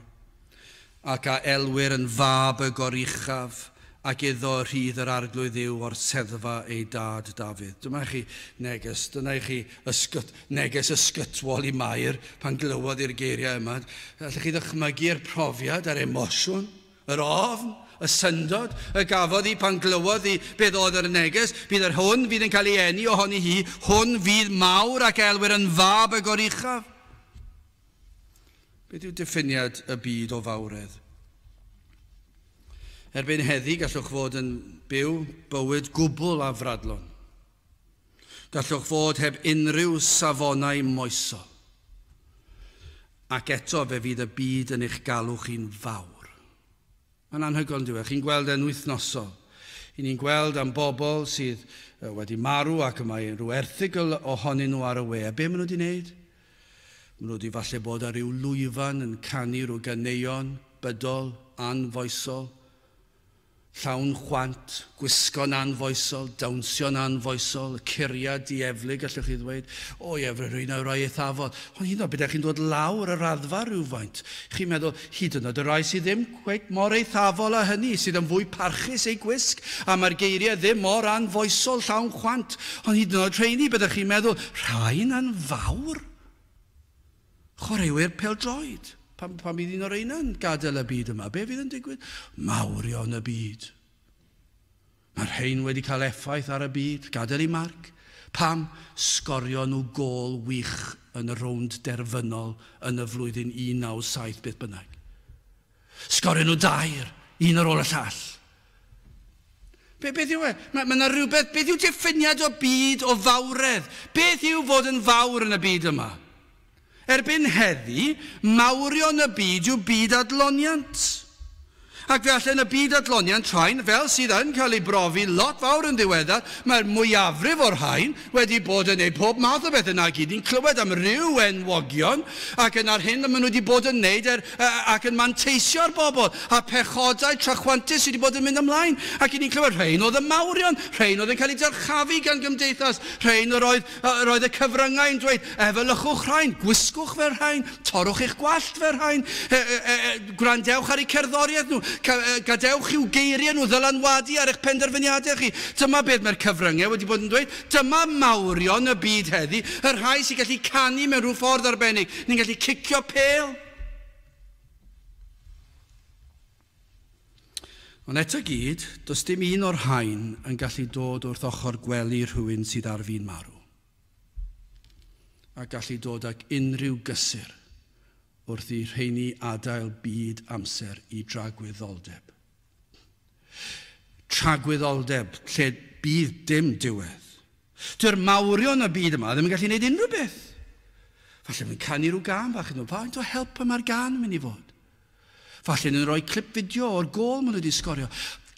ac a elwir yn fab y goruchaf ac iddo rhydd yr arglwydd Dduw o'r seddfa ei dad Dafydd. Dyma chi neges, dyna i chi ysgyt, neges ysgytwol i Mair pan glywodd i'r geiriau yma. Allwch chi ddychmygu'r profiad a'r emosiwn, yr ofn, y syndod y gafodd hi pan glywodd hi beth oedd yr neges. Bydd yr hwn fydd yn cael ei eni ohoni hi, hwn fydd mawr ac elwir yn fab y goruchaf. Beth yw diffiniad y byd o fawredd? Erbyn heddi gallwch fod yn byw bywyd gwbl afradlon. Gallwch fod heb unrhyw safonau moesol. Ac eto fe fydd y byd yn eich galw chi'n fawr. Mae'n anhygoel, dyw e? Chi'n gweld e'n wythnosol. I ni'n gweld am bobl sydd wedi marw ac mae rhyw erthygl ohonyn nhw ar y we. A be maen nhw wedi wneud? Maen nhw wedi falle bod ar ryw lwyfan yn canu rhyw ganeuon bydol, anfoesol, llawn chwant, gwisgo'n anfoesol, dawnsio'n anfoesol, curiad dieflig, gallwch chi ddweud. O ie, fe rwy'n o'r rai eithafol. Ond hyd yn oed, bydde chi'n dod lawr y raddfa rhywfaint. Chi'n meddwl, hyd yn oed y rai sydd ddim cweit mor eithafol â hynny, sydd yn fwy parchus eu gwisg, a mae'r geiriau ddim mor anfoesol, llawn chwant. Ond hyd yn oed rheini, byddech chi'n meddwl, rhain yn fawr? Chwaraewyr pêl-droed. Pan, pan bydd un o'r rheina'n gadael y byd yma, be fydd yn digwydd? Mawrion y byd. Mae'r rhain wedi cael effaith ar y byd, gadael eu marc. Pam sgorio nhw gôl wych yn y rownd derfynol yn y flwyddyn 197 beth bynnag. Sgorio nhw dair, un ar ôl y llall. Be, beth yw e? Mae ma yna rhywbeth, beth yw diffiniad o byd o fawredd? Beth yw fod yn fawr yn y byd yma? Erbyn heddi, mawrion y byd yw byd adloniant. Ac fe allan y byd adloniant rhain, fel sydd yn cael ei brofi lot fawr yn ddiweddar, mae'r mwyafrif o'r rhain wedi bod yn gwneud pob math o bethau. Na gyd ni'n clywed am ryw enwogion, ac yna'r hyn maen nhw wedi bod yn wneud er, ac yn manteisio ar bobl, a pechodau trachwantus sydd wedi bod yn mynd ymlaen. Ac i ni'n clywed rhain oedd y mawrion, rhain oedd yn cael eu dyrchafu gan gymdeithas, rhain yr oedd, yr oedd y cyfryngau yn dweud, efelychwch rhain, gwisgwch fel rhain, torrwch eich gwallt fel rhain, gwrandewch ar eu cerddoriaeth nhw, gadewch i'w geiriau nhw ddylanwadu ar eich penderfyniadau chi. Dyma beth mae'r cyfryngau wedi bod yn dweud. Dyma mawrion y byd heddi, y rhai sy'n gallu canu mewn rhyw ffordd arbennig. Ni'n gallu cicio pêl. Ond eto gyd, does dim un o'r rhain yn gallu dod wrth ochr gwely rhywun sydd ar fin marw. A gallu dod ag unrhyw gysur wrth i rheini adael byd amser i dragwyddoldeb. Tragwyddoldeb lle bydd dim diwedd. Dyw'r mawrion y byd yma ddim yn gallu gwneud unrhyw beth. Falle mae'n canu rhyw gân fach yn nhw. Faint o help yma'r gân yn mynd i fod? Falle nhw'n rhoi clip fideo o'r gôl maen nhw wedi sgorio.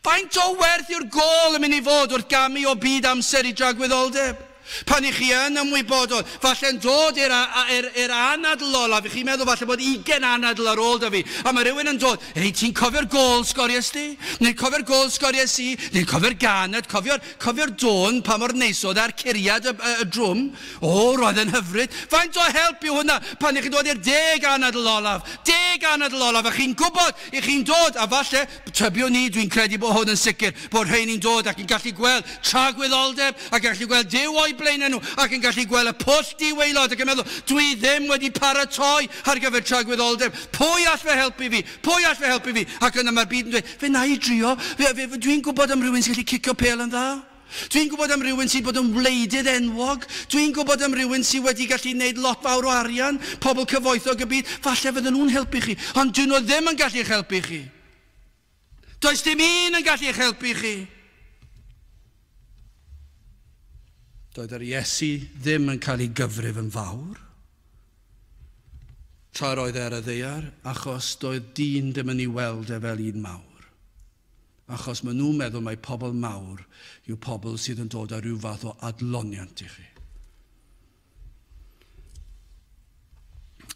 Faint o werth yw'r gôl yn mynd i fod wrth gamu o byd amser i dragwyddoldeb? Pan i chi yn ymwybodol, falle'n dod i'r anadl olaf, i chi'n meddwl falle bod 20 anadl ar ôl da fi, a mae rhywun yn dod, ei, ti'n cofio'r gôl sgoriais di? Neu'n cofio'r gôl sgoriais i? Neu'n cofio'r ganad, cofio'r dôn pa mor neis oedd ar curiad y drwm? O, roedd yn hyfryd. Faint o help yw hwnna pan i chi'n dod i'r 10 anadl olaf? 10 anadl olaf, a chi'n gwybod, i chi'n dod, a falle, tybio ni, dwi'n credu bod hwn yn sicr, bod rheini'n dod ac yn gallu gweld tragwyddoldeb, ac yn gallu gweld Duw o'i blaenau nhw, ac yn gallu gweld y pwll diwaelod, ac yn meddwl, dwi ddim wedi paratoi ar gyfer tragwyddoldeb. Pwy all fe helpu fi? Pwy all fe helpu fi? Ac yna mae'r byd yn dweud, fe na i drio, dwi'n gwybod am rhywun sy'n gallu cicio pêl yn dda. Dwi'n gwybod am rhywun sy'n bod yn wleidydd enwog. Dwi'n gwybod am rhywun sydd wedi gallu gwneud lot fawr o arian, pobl cyfoethog y byd. Falle fydden nhw'n helpu chi, ond dyn nhw ddim yn gallu eich helpu chi. Does dim un yn gallu eich helpu chi. Doedd yr Iesu ddim yn cael ei gyfrif yn fawr. Tra'r oedd e ar y ddaear, achos doedd dyn ddim yn ei weld e fel un mawr. Achos maen nhw'n meddwl mai pobl mawr yw pobl sydd yn dod â rhyw fath o adloniant i chi.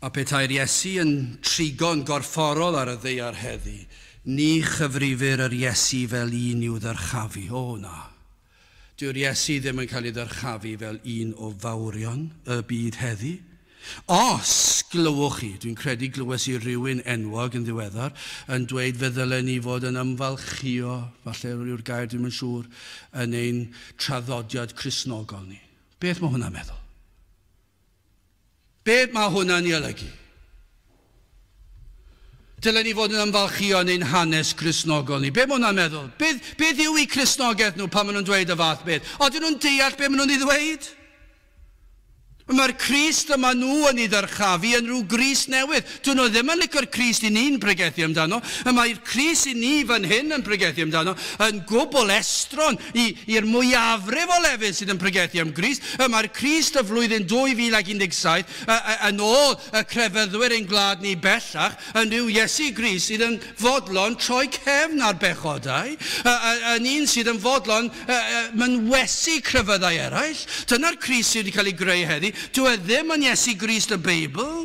A petai'r Iesu yn trigo'n gorfforol ar y ddaear heddi, ni chyfrifir yr Iesu fel un i'w ddyrchafu. O na. Dyw'r Iesu ddim yn cael ei ddyrchafu fel un o fawrion y byd heddi. Os glywch chi, dwi'n credu glywes i rywun enwog yn ddiweddar, yn dweud fe ddylen ni fod yn ymfalchïo, falle rhyw'r gair dwi'm yn siŵr, yn ein traddodiad Cristnogol ni. Beth mae hwnna'n meddwl? Beth mae hwnna'n ei olygu? Dylen ni fod yn ymfalchïo yn ein hanes Cristnogol ni. Be mae hwnna'n meddwl? Beth, beth yw eu Cristnogaeth nhw pan maen nhw'n dweud y fath beth? Odyn nhw'n deall beth maen nhw'n ei ddweud? Mae'r Crist y maen nhw yn ei ddyrchafu yn rhyw Grist newydd. Dyn nhw ddim yn licio'r Crist i ni'n pregethu amdano. Y mae'r Crist i ni fan hyn yn pregethu amdano yn gwbl estron i'r mwyafrif o lefydd sydd yn pregethu am Grist. Y mae'r Crist y flwyddyn 2017 yn ôl y crefyddwyr ein gwlad ni bellach yn rhyw Iesu Grist sydd yn fodlon troi cefn ar bechodau, yn un sydd yn fodlon mynwesu crefyddau eraill. Dyna'r Crist sydd wedi cael ei greu heddi. Dyw e ddim yn Iesu Grist y Beibl.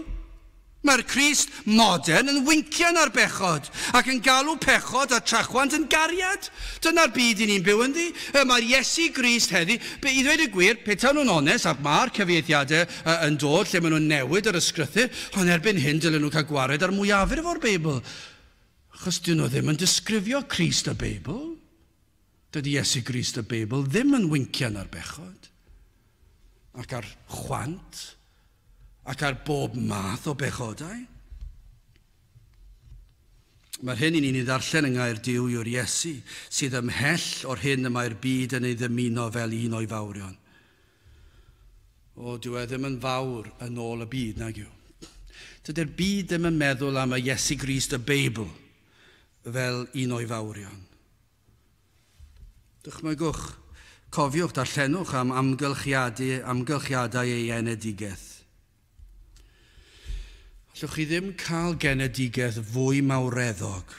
Mae'r Crist modern yn wincian ar bechod ac yn galw pechod a trachwant yn gariad. Dyna'r byd i ni'n byw ynddi. Mae'r Iesu Grist heddi, i ddweud y gwir, petawn nhw'n onest, ac mae'r cyfieithiadau yn dod lle maen nhw'n newid yr ysgrythur, ond erbyn hyn dylen nhw cael gwared ar mwyafrif o'r Beibl. Achos dyn nhw ddim yn disgrifio Crist y Beibl. Dydy Iesu Grist y Beibl ddim yn wincian ar bechod ac ar chwant ac ar bob math o bechodau. Mae'r hyn i ni'n ei ddarllen yng ngair Duw yw'r Iesu, sydd ymhell o'r hyn y mae'r byd yn ei ddymuno fel un o'i fawrion. O, dyw e ddim yn fawr yn ôl y byd, nag yw. Dydy'r byd ddim yn meddwl am y Iesu Grist y Beibl fel un o'i fawrion. Dychmygwch, cofiwch, darllenwch am amgylchiadau ei enedigaeth. Allwch chi ddim cael genedigaeth fwy mawreddog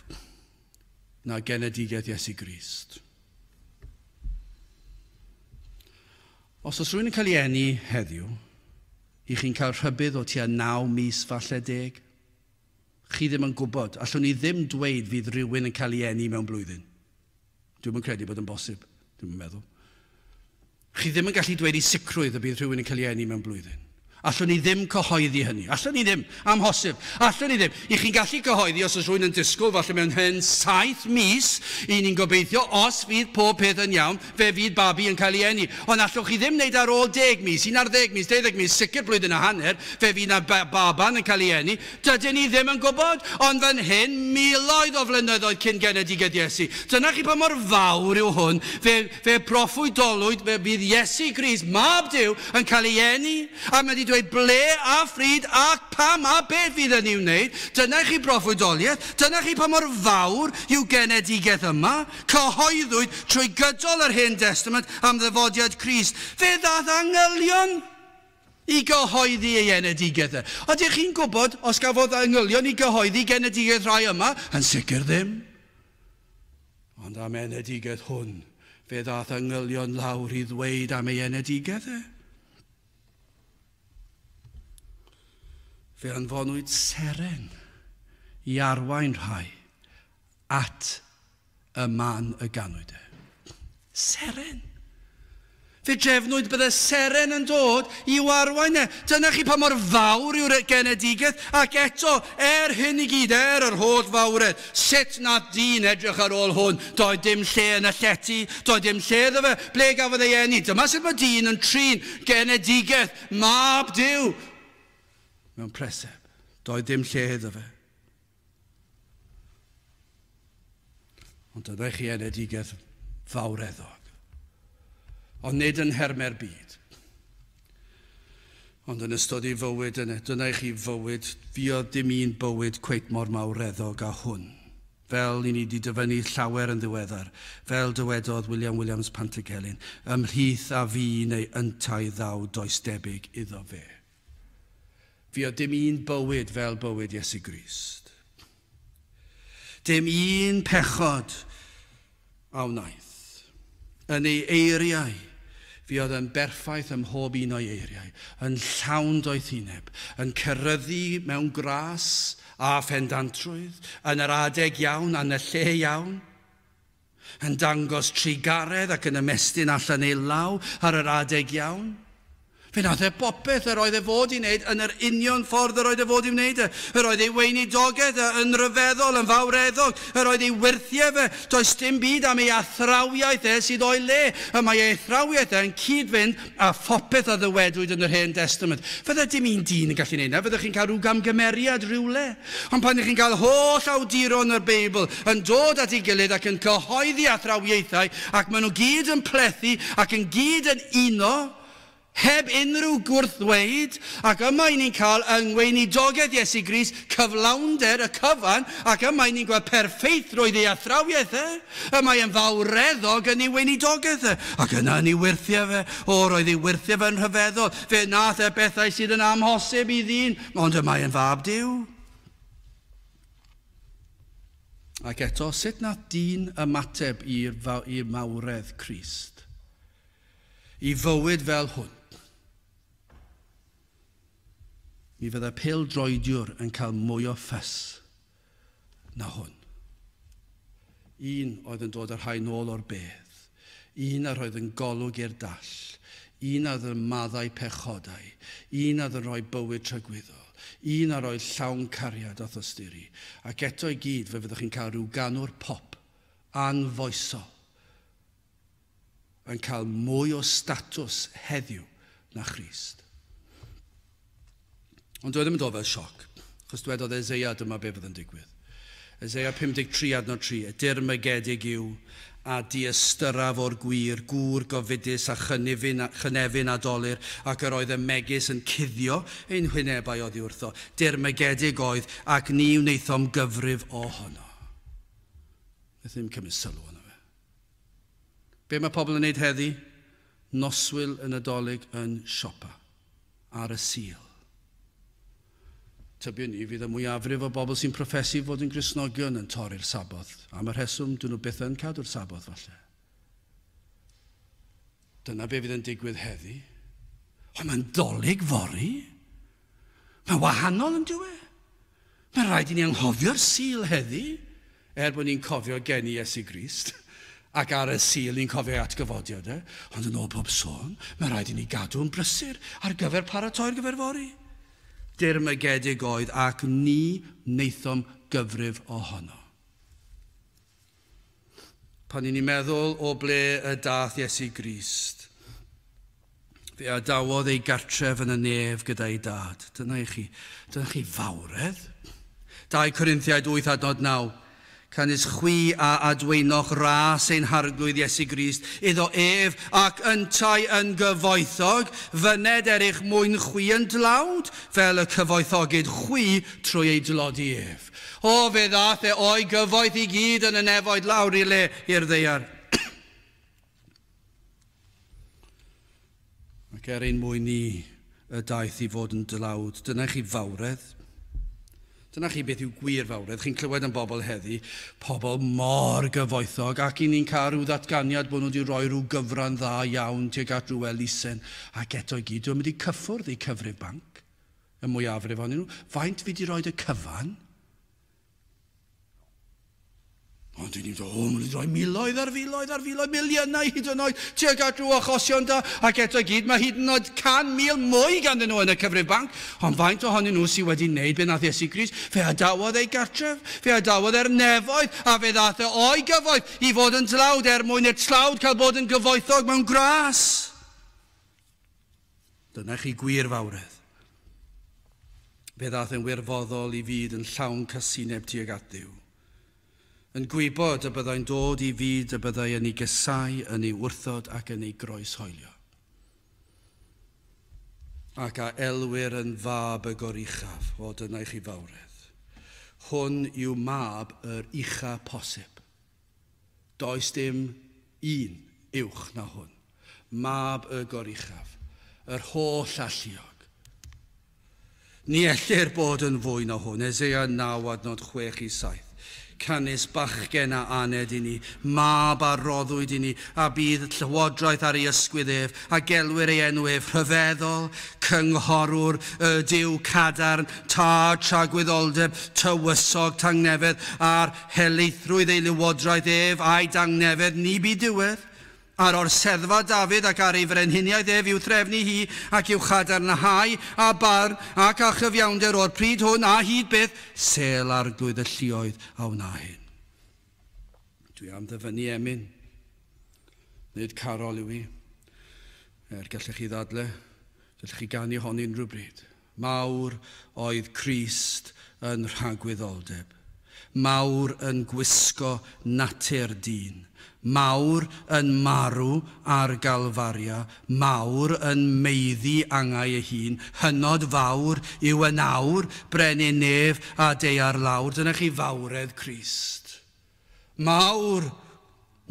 na genedigaeth Iesu Grist. Os oes rhywun yn cael ei eni heddiw, i chi'n cael rhybudd o tua 9 mis falle 10, chi ddim yn gwybod. Allwn ni ddim dweud fydd rhywun yn cael ei eni mewn blwyddyn. Dwi'm yn credu bod yn bosib, dwi'm yn meddwl. Chi ddim yn gallu dweud i sicrwydd y bydd rhywun yn cael ei eni mewn blwyddyn. Allwn ni ddim cyhoeddi hynny. Allwn ni ddim. Amhosib. Allwn ni ddim. I chi'n gallu cyhoeddi os oes rhywun yn disgwyl, falle mewn hen 7 mis, i ni'n gobeithio, os fydd pob peth yn iawn, fe fydd babi yn cael ei eni. Ond allwch chi ddim wneud ar ôl 10 mis, 11 mis, 12 mis, sicr blwyddyn a hanner, fe fydd na baban yn cael ei eni. Dydyn ni ddim yn gwybod, ond fan hyn, miloedd o flynyddoedd cyn genedigaeth Iesu. Dyna chi pa mor fawr yw hwn. Fe proffwydolwyd, fe bydd Iesu Grist, mab Duw, yn cael ei eni, a mae wedi dweud ble a phryd ac pam a beth fydd yn ei wneud. Dyna chi broffwydoliaeth. Dyna chi pa mor fawr yw genedigaeth yma. Cyhoeddwyd trwy gydol yr Hen Testament am ddyfodiad Crist. Fe ddath angylion i gyhoeddi ei enedigaeth e. Ydych chi'n gwybod os gafodd angylion i gyhoeddi genedigaeth rhai yma? Yn sicr ddim. Ond am enedigaeth hwn, fe ddath angylion lawr i ddweud am ei enedigaeth e. Fe anfonwyd seren i arwain rhai at y man y ganwyd e. Seren. Fe drefnwyd bydde seren yn dod i'w arwain e. Dyna chi pa mor fawr yw'r genedigaeth, ac eto, hyn i gyd, yr holl fawredd, sut nath dyn edrych ar ôl hwn? Doedd dim lle yn y llety, doedd dim lle iddo fe, ble gafodd ei eni? Dyma sut mae dyn yn trin genedigaeth, mab Duw. Mewn preseb, doedd dim lle iddo fe. Ond dyna chi enedigaeth fawreddog. Ond nid yn nhermau'r byd. Ond yn ystod ei fywyd, dyna i chi fywyd, fuodd dim un bywyd cweit mor mawreddog â hwn. Fel i ni wedi dyfynnu llawer yn ddiweddar, fel dywedodd William Williams Pantycelyn, ymhlith a fi neu yntau ddaw does debyg iddo fe. Fuodd dim un bywyd fel bywyd Iesu Grist. Dim un pechod a wnaeth. Yn ei eiriau, fuodd yn berffaith ym mhob un o'i eiriau, yn llawn doethineb, yn ceryddu mewn gras a phendantrwydd, yn yr adeg iawn a'n y lle iawn, yn dangos trugaredd ac yn ymestyn allan ei law ar yr adeg iawn. Fe wnaeth e bopeth yr oedd e fod i wneud yn yr union ffordd yr oedd e fod i wneud e. Yr oedd ei weinidogaeth e yn rhyfeddol, yn fawreddog. Yr oedd ei wyrthiau fe. Does dim byd am ei athrawiaeth e sydd o'i le. Y mae ei athrawiaeth e yn cyd-fynd â phopeth a ddywedwyd yn yr Hen Destament. Fydde dim un dyn yn gallu gwneud 'na. Fyddech chi'n cael rhyw gamgymeriad rhywle. Ond pan ych chi'n cael holl awduron yr Beibl yn dod at ei gilydd ac yn cyhoeddi athrawiaethau, ac maen nhw gyd yn plethu ac yn gyd yn uno, heb unrhyw gwrthddweud, ac yma i ni'n cael yng ngweinidogaeth Iesu Grist cyflawnder y cyfan, ac yma i ni'n gweld perffeithrwydd ei athrawiaeth e. Y mae yn fawreddog yn ei weinidogaeth e, ac yna yn ei wyrthiau fe. O, roedd ei wyrthiau fe'n rhyfeddol. Fe nath e bethau sydd yn amhosib i ddyn, ond y mae yn fab Duw. Ac eto, sut nath dyn ymateb i'r mawredd Crist? I fywyd fel hwn? Mi fydda pêl-droediwr yn cael mwy o ffys na hwn. Un oedd yn dod â rhai nôl o'r bedd. Un a roedd yn golwg i'r dall. Un a oedd yn maddau pechodau. Un a oedd yn rhoi bywyd tragwyddol. Un a roedd llawn cariad a thosturi. Ac eto i gyd fe fyddwch chi'n cael rhyw ganwr pop anfoesol yn cael mwy o statws heddiw na Christ. Ond doedd ddim yn dod fel sioc, achos dwedodd Eseia dyma be fydd yn digwydd. Eseia 53 adnod 3, y dirmygedig yw a diystyraf o'r gwir, gŵr gofidus a chynefin, chynefin a dolur, ac yr oedd y megis yn cuddio ein hwynebau oddi wrtho. Dirmygedig oedd, ac ni wnaethom gyfrif ohono. Wnaeth ddim cymryd sylw ono fe. Be mae pobl yn wneud heddi? Noswyl y Nadolig yn siopa ar y Sul. Tybiwn ni fydd y mwyafrif o bobl sy'n proffesu fod yn Gristnogion yn torri'r Saboth. Am y rheswm, dyn nhw byth yn cadw'r Saboth falle. Dyna be fydd yn digwydd heddi. Ond mae'n Dolig fory. Mae'n wahanol yn dyw e. Mae'n rhaid i ni anghofio'r Sul heddi, er bod ni'n cofio geni Iesu Grist, ac ar y Sul ni'n cofio atgyfodiad e, ond yn ôl pob sôn, mae'n rhaid i ni gadw yn brysur ar gyfer paratoi'r gyfer fory. Dirmygedig oedd ac ni wnaethom gyfrif ohono. Pan i ni'n meddwl o ble y dath Iesu Grist, fe adawodd ei gartref yn y nef gyda'i dad. Dyna i chi, dyna chi fawredd. 2 Corinthiaid 8 adnod 9. Canys chwi a adweinoch ras ein harglwydd Iesu Grist, iddo ef ac yntau yn gyfoethog, fyned er eich mwyn chwi yn dlawd, fel y cyfoethogid chwi trwy ei dlodi ef. O, fe ddath e o'i gyfoeth i gyd yn y nefoedd lawr i le i'r ddaear. Ac er ein mwyn ni y daeth i fod yn dlawd, dyna chi fawredd. Dyna chi beth yw gwir fawredd. Chi'n clywed am bobl heddi, pobl mor gyfoethog, ac i ni'n cael rhyw ddatganiad bod nhw wedi rhoi rhyw gyfran dda iawn tuag at rhyw elusen, ac eto i gyd, dwi'n mynd i cyffwrdd eu cyfrif banc, y mwyafrif ohonyn nhw. Faint fi wedi rhoi y cyfan? Ond dwi'n dweud, o, maen nhw wedi rhoi miloedd ar filoedd ar filoedd, miliynau hyd yn oed, tuag at rhyw achosion da, ac eto i gyd, mae hyd yn oed 100,000 mwy ganddyn nhw yn y cyfrif banc. Ond faint ohonyn nhw sydd wedi wneud be nath Iesu Grist? Fe adawodd ei gartref, fe adawodd e'r nefoedd, a fe ddath e o'i gyfoeth i fod yn tlawd er mwyn i'r tlawd cael bod yn gyfoethog mewn gras. Dyna chi gwir fawredd. Fe ddath e'n wirfoddol i fyd yn llawn casineb tuag at Dduw. Yn gwybod y byddai'n dod i fyd y byddai yn ei gysau, yn ei wrthod ac yn ei groeshoelio. Ac a elwir yn fab y goruchaf, o dyna i chi fawredd. Hwn yw mab yr ucha posib. Does dim un uwch na hwn. Mab y goruchaf, yr holl alluog. Ni ellir bod yn fwy na hwn. Eseia 9 adnod 6 i 7. Canys bachgen a aned i ni, mab a roddwyd i ni, a bydd llywodraeth ar ei ysgwydd ef, a gelwir ei enw ef rhyfeddol, cynghorwr, y Duw cadarn, tad tragwyddoldeb, tywysog tangnefedd, a'r helaethrwydd ei lywodraeth ef a'i dangnefedd, ni bu diwedd. Ar orseddfa Dafydd ac ar ei frenhiniaeth ef i'w threfnu hi ac i'w chadarnhau a barn ac a chyfiawnder o'r pryd hwn a hyd byth, sêl arglwydd y lluoedd a wna hyn. Dwi am ddyfynnu emyn. Nid carol yw hi. Er gallech chi ddadle, gallech chi ganu hon unrhyw bryd. Mawr oedd Crist yn rhagwyddoldeb. Mawr yn gwisgo natur dyn. Mawr yn marw ar Galfaria. Mawr yn meiddi angau ei hun. Hynod fawr yw yn awr, brenin nef a daear lawr. Dyna chi fawredd Crist. Mawr.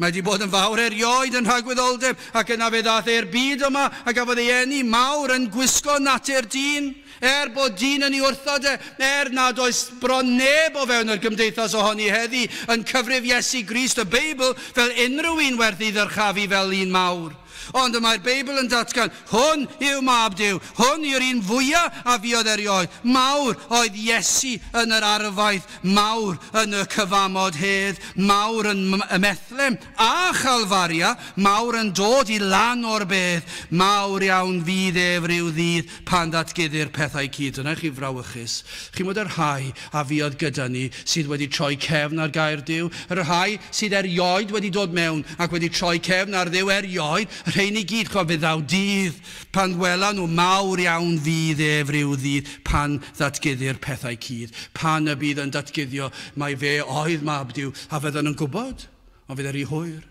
Mae wedi bod yn fawr erioed yn rhagwyddoldeb, ac yna fe ddaeth e'r byd yma a gafodd ei eni mawr yn gwisgo natur dyn. Er bod dyn yn ei wrthod e, er nad oes bron neb o fewn yr gymdeithas ohoni heddi yn cyfrif Iesu Grist y Beibl fel unrhyw un werth ei ddyrchafu fel un mawr. Ond y mae'r Beibl yn datgan, hwn yw mab Duw, hwn yw'r un fwyaf a fuodd erioed. Mawr oedd Iesu yn yr arfaeth, mawr yn y cyfamod hedd, mawr yn Methlem a Chalfaria, mawr yn dod i lan o'r bedd, mawr iawn fydd ef ryw ddydd pan ddatguddir pethau cyd. Dyna chi frawychus. Chi'n bod y rhai a fuodd gyda ni sydd wedi troi cefn ar gair Duw, y rhai sydd erioed wedi dod mewn ac wedi troi cefn ar Dduw erioed, rhein i gyd, chwa, fe ddaw dydd pan wela nhw mawr iawn fydd ef ryw ddydd pan ddatguddir pethau cudd, pan y bydd yn datguddio mai fe oedd mab Duw, a fyddan nhw'n gwybod, ond fydd e rhy hwyr.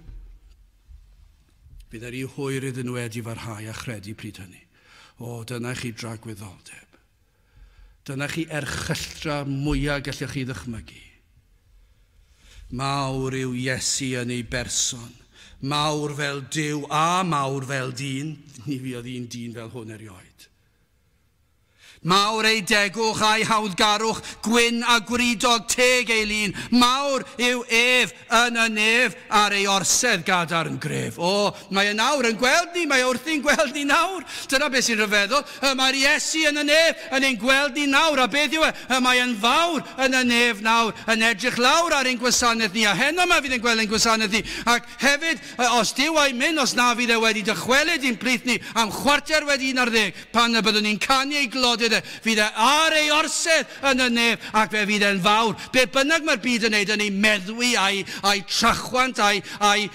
Fydd e rhy hwyr iddyn nhw edifarhau a chredu pryd hynny. O, dyna chi dragwyddoldeb. Dyna chi erchylltra mwyaf gallwch chi ddychmygu. Mawr yw Iesu yn ei berson. Mawr fel Duw a mawr fel dyn. Ni fuodd un dyn fel hwn erioed. Mawr ei degwch a'i hawddgarwch, gwyn a gwridog teg ei lun. Mawr yw ef yn y nef ar ei orsedd gadarn gref. O, mae e nawr yn gweld ni, mae e wrthi'n gweld ni nawr. Dyna beth sy'n rhyfeddol. Mae'r Iesu yn y nef yn ein gweld ni nawr. A beth yw e? Mae e'n fawr yn y nef nawr, yn edrych lawr ar ein gwasanaeth ni. A heno yma fydd yn gweld ein gwasanaeth ni. Ac hefyd, os Duw a'i mynd, os na fydd e wedi dychwelyd i'n plith ni am 11:15, pan y byddwn ni'n canu ei glodydd, fydd e ar ei orsedd yn y nef ac fe fydd e'n fawr. Be bynnag mae'r byd yn neud yn ei meddwi a'i trachwant a'i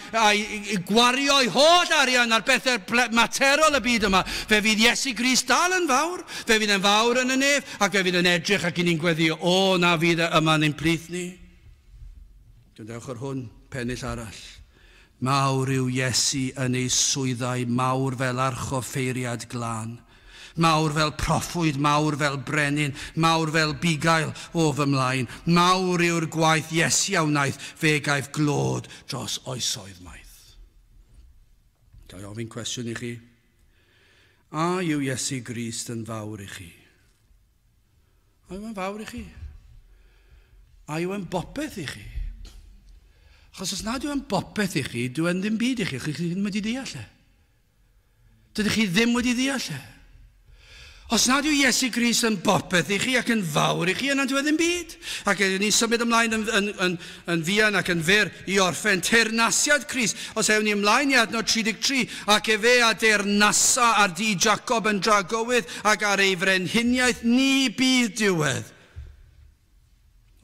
gwario ei holl arian ar bethau materol y byd yma, fe fydd Iesu Grist dal yn fawr, fe fydd e'n fawr yn y nef ac fe fydd yn edrych ac i ni'n gweddio, o na fydd e yma yn ein plith ni. Gwrandewch ar hwn, pennill arall. Mawr yw Iesu yn ei swyddau, mawr fel archoffeiriad glân. Mawr fel proffwyd, mawr fel brenin, mawr fel bugail o fy mlaen. Mawr yw'r gwaith Iesu a wnaeth, fe gaiff glod dros oesoedd maith. Ga i ofyn cwestiwn i chi? A yw Iesu Grist yn fawr i chi? A yw e'n fawr i chi? A yw e'n bopeth i chi? Achos os nad yw e'n bopeth i chi, dyw e'n ddim byd i chi, chi ddim wedi deall e. Dydych chi ddim wedi deall e. Os nad yw Iesu Grist yn bopeth i chi ac yn fawr i chi, yna dyw e ddim byd. Ac ydyn ni'n symud ymlaen yn fuan ac yn fyr i orffen teyrnasiad Crist. Os ewn ni ymlaen i adnod 33, ac efe a deyrnasa ar dŷ Jacob yn dragywydd ac ar ei frenhiniaeth ni bydd diwedd.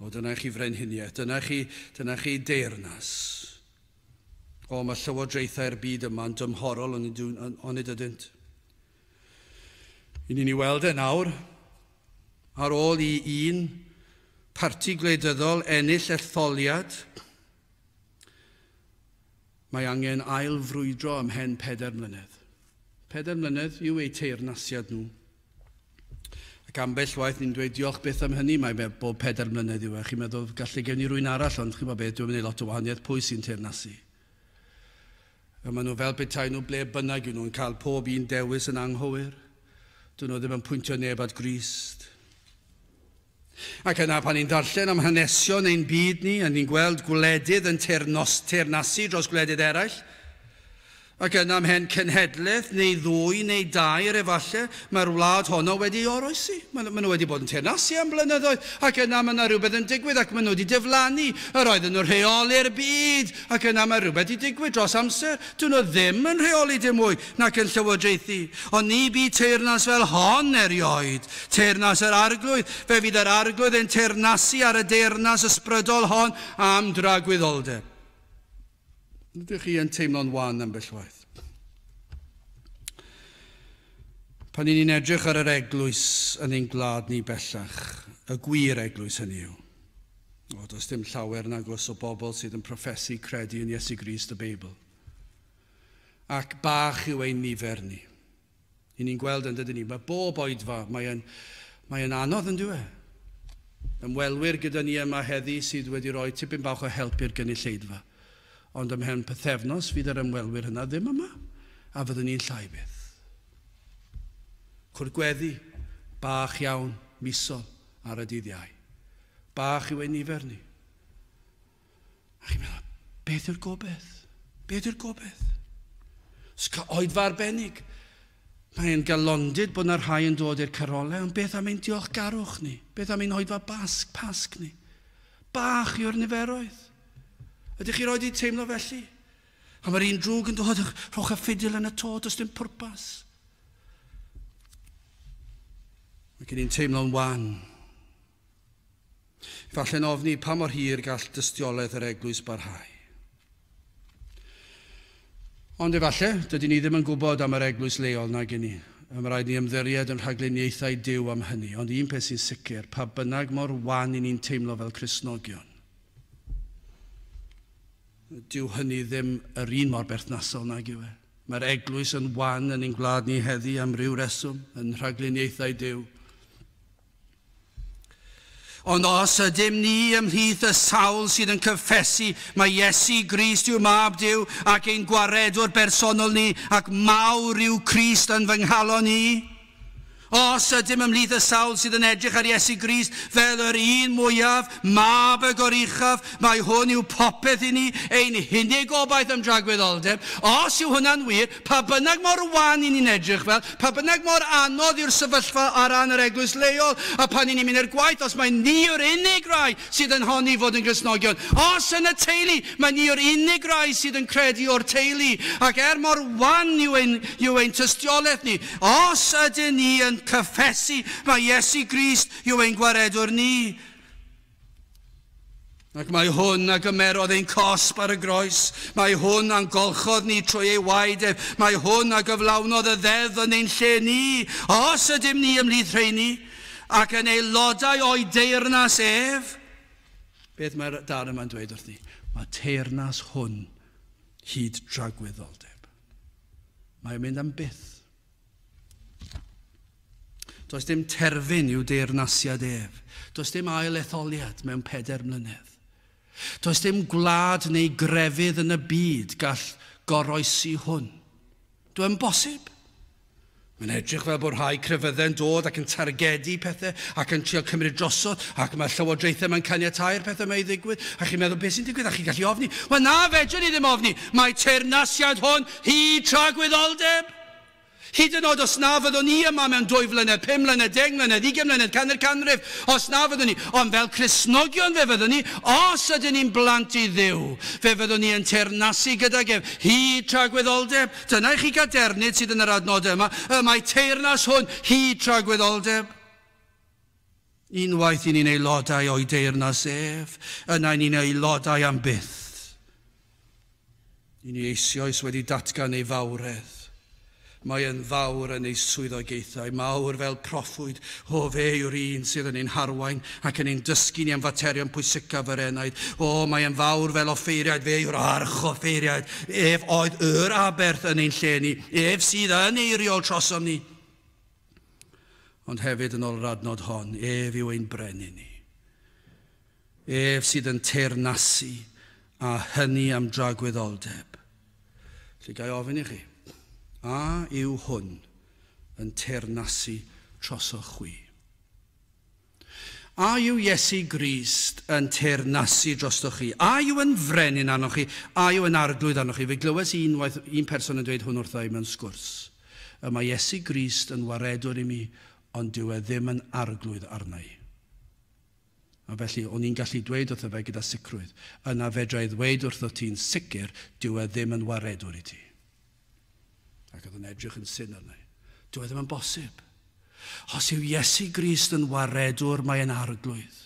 O, dyna chi frenhiniaeth, dyna chi deyrnas. O, mae llywodraethau'r byd yma'n dymhorol onid ydynt. I ni'n ei weld e nawr, ar ôl i un parti gwleidyddol ennill etholiad, mae angen ail frwydro ymhen 4 mlynedd. 4 mlynedd yw eu teyrnasiad nhw. Ac ambell waith ni'n dweud diolch byth am hynny, mae bob 4 mlynedd yw e. Chi'n meddwl gallai gen i rywun arall, ond chi'n meddwl beth, dwi'n mynd i lot o wahaniaeth pwy sy'n teyrnasu. A maen nhw fel petai nhw ble bynnag yw nhw'n cael pob un dewis yn anghywir. Dyn nhw ddim yn pwyntio neb at Grist. Ac yna pan ni'n darllen am hanesion ein byd ni, a ni'n gweld gwledydd yn teyrnasu dros gwledydd eraill, ac yna ymhen cenhedlaeth neu ddwy neu dair efallai, mae'r wlad honno wedi oroesi. Maen nhw wedi bod yn teyrnasu am blynyddoedd, ac yna mae yna rhywbeth yn digwydd ac maen nhw wedi diflannu. Yr oedden nhw'n rheoli'r byd, ac yna mae rhywbeth wedi digwydd dros amser. Dyn nhw ddim yn rheoli dim mwy nac yn llywodraethu. Ond ni bu teyrnas fel hon erioed, teyrnas yr Arglwydd. Fe fydd yr Arglwydd yn teyrnasu ar y deyrnas ysbrydol hon am dragwyddoldeb. Ydych chi yn teimlo'n wan ambell waith? Pan ni'n edrych ar yr eglwys yn ein gwlad ni bellach, y gwir eglwys hynny yw. O, does dim llawer nagos o bobl sydd yn proffesu credu yn Iesu Grist y Beibl. Ac bach yw ein nifer ni. I ni'n gweld yn dydyn ni, mae bob oedfa, mae'n anodd yn dyw e. Ymwelwyr gyda ni yma heddi sydd wedi rhoi tipyn bach o help i'r gynulleidfa. Ond ymhen pythefnos fydd yr ymwelwyr yna ddim yma, a fyddwn ni'n llai byth. Cwrdd gweddi, bach iawn, misol ar y dydd Iau. Bach yw ein nifer ni. A chi'n meddwl, beth yw'r gobaith? Beth yw'r gobaith? Oedfa arbennig. Mae'n galondid bod yna rhai yn dod i'r carolau, ond beth am ein diolchgarwch ni? Beth am ein oedfa pasg ni? Bach yw'r niferoedd. Ydych chi roed i teimlo felly? A mae'r un drwg yn dod, rhowch y ffidil yn y to, does dim pwrpas. Mae gen i'n teimlo'n wan. Falle'n ofni pa mor hir gall dystiolaeth yr eglwys barhau. Ond efallai, dydyn ni ddim yn gwybod am yr eglwys leol nag i ni. Mae rhaid ni ymddiried yn rhagluniaethau Duw am hynny. Ond un peth sy'n sicr, pa bynnag mor wan i ni'n teimlo fel Cristnogion, dyw hynny ddim yr un mor berthnasol nag yw e. Mae'r eglwys yn wan yn ein gwlad ni heddi am ryw reswm yn rhagluniaethau Duw. Ond os ydym ni ymhlith y sawl sydd yn cyffesu mae Iesu Grist yw mab Duw ac ein gwaredwr bersonol ni ac mawr yw Crist yn fy nghalon i. Os ydym ymhlith y sawl sydd yn edrych ar Iesu Grist fel yr un mwyaf, mab y goruchaf, mae hwn yw popeth i ni, ein hunig obaith am dragwyddoldeb. Os yw hwnna'n wir, pa bynnag mor wan i ni'n edrych fel, pa bynnag mor anodd yw'r sefyllfa ar ran yr eglwys leol, a pan i ni'n mynd i'r gwaith, os mae ni yw'r unig rai sydd yn honni fod yn Gristnogion, os yn y teulu, mae ni yw'r unig rai sydd yn credu o'r teulu, ac er mor wan yw ein tystiolaeth ni, os ydyn ni yn cyffesu mae Iesu Grist yw ein gwaredwr ni. Ac mae hwn a gymerodd ein cosb ar y groes, mae hwn a'n golchodd ni trwy ei waed ef, mae hwn a gyflawnodd y ddeddf yn ein lle ni. Os ydym ni ymhlith rheini ac yn aelodau o'i deyrnas ef, beth mae'r darn yma'n dweud wrth ni? Mae teyrnas hwn hyd dragwyddoldeb. Mae'n mynd am byth. Does dim terfyn i'w deyrnasiad ef. Does dim ail etholiad mewn 4 mlynedd. Does dim gwlad neu grefydd yn y byd gall goroesi hwn. Dwi'n bosib. Mae'n edrych fel bod rhai crefyddau'n dod ac yn targedu pethau ac yn trio cymryd drosodd ac mae llywodraethau mae'n caniatáu'r pethau mae i ddigwydd a chi'n meddwl beth sy'n digwydd a chi'n gallu ofni. Wel na, fedrwn ni ddim ofni. Mae teyrnasiad hwn hyd tragwyddoldeb. Hyd yn oed os na fyddwn ni yma mewn 2 mlynedd, 5 mlynedd, 10 mlynedd, 20 mlynedd, 100 canrif, os na fyddwn ni, ond fel Cristnogion fe fyddwn ni, os ydyn ni'n blant i Dduw, fe fyddwn ni yn teyrnasu gydag ef, hyd tragwyddoldeb. Dyna i chi gadernid sydd yn yr adnodau yma, y mae teyrnas hwn hyd tragwyddoldeb. Unwaith i ni'n aelodau o'i deyrnas ef, yna i ni'n aelodau am byth. I ni eisoes wedi datgan ei fawredd. Mae yn fawr yn ei swyddogaethau, mawr fel proffwyd, o fe yw'r un sydd yn ein harwain ac yn ein dysgu ni am faterion pwysicaf yr enaid. O, mae yn fawr fel offeiriaid, fe yw'r archoffeiriaid, ef oedd yr aberth yn ein lle ni, ef sydd yn eiriol trosom ni. Ond hefyd yn ôl yr adnod hon, ef yw ein brenin ni. Ef sydd yn teyrnasu a hynny am dragwyddoldeb. Felly ga i ofyn i chi, a yw hwn yn teyrnasu trosoch chwi? A yw Iesu Grist yn teyrnasu drostoch chi? A yw yn frenin arnoch chi? A yw yn arglwydd arnoch chi? Fe glywes i unwaith un person yn dweud hwn wrtha i mewn sgwrs. Y mae Iesu Grist yn waredwr i mi, ond dyw e ddim yn arglwydd arna i. A felly, o'n i'n gallu dweud wrtho fe gyda sicrwydd. Yna fedra i ddweud wrtho ti'n sicr, dyw e ddim yn waredwr i ti. Ac oedd yn edrych yn syn arna i. Dyw e ddim yn bosib. Os yw Iesu Grist yn waredwr, mae e'n arglwydd.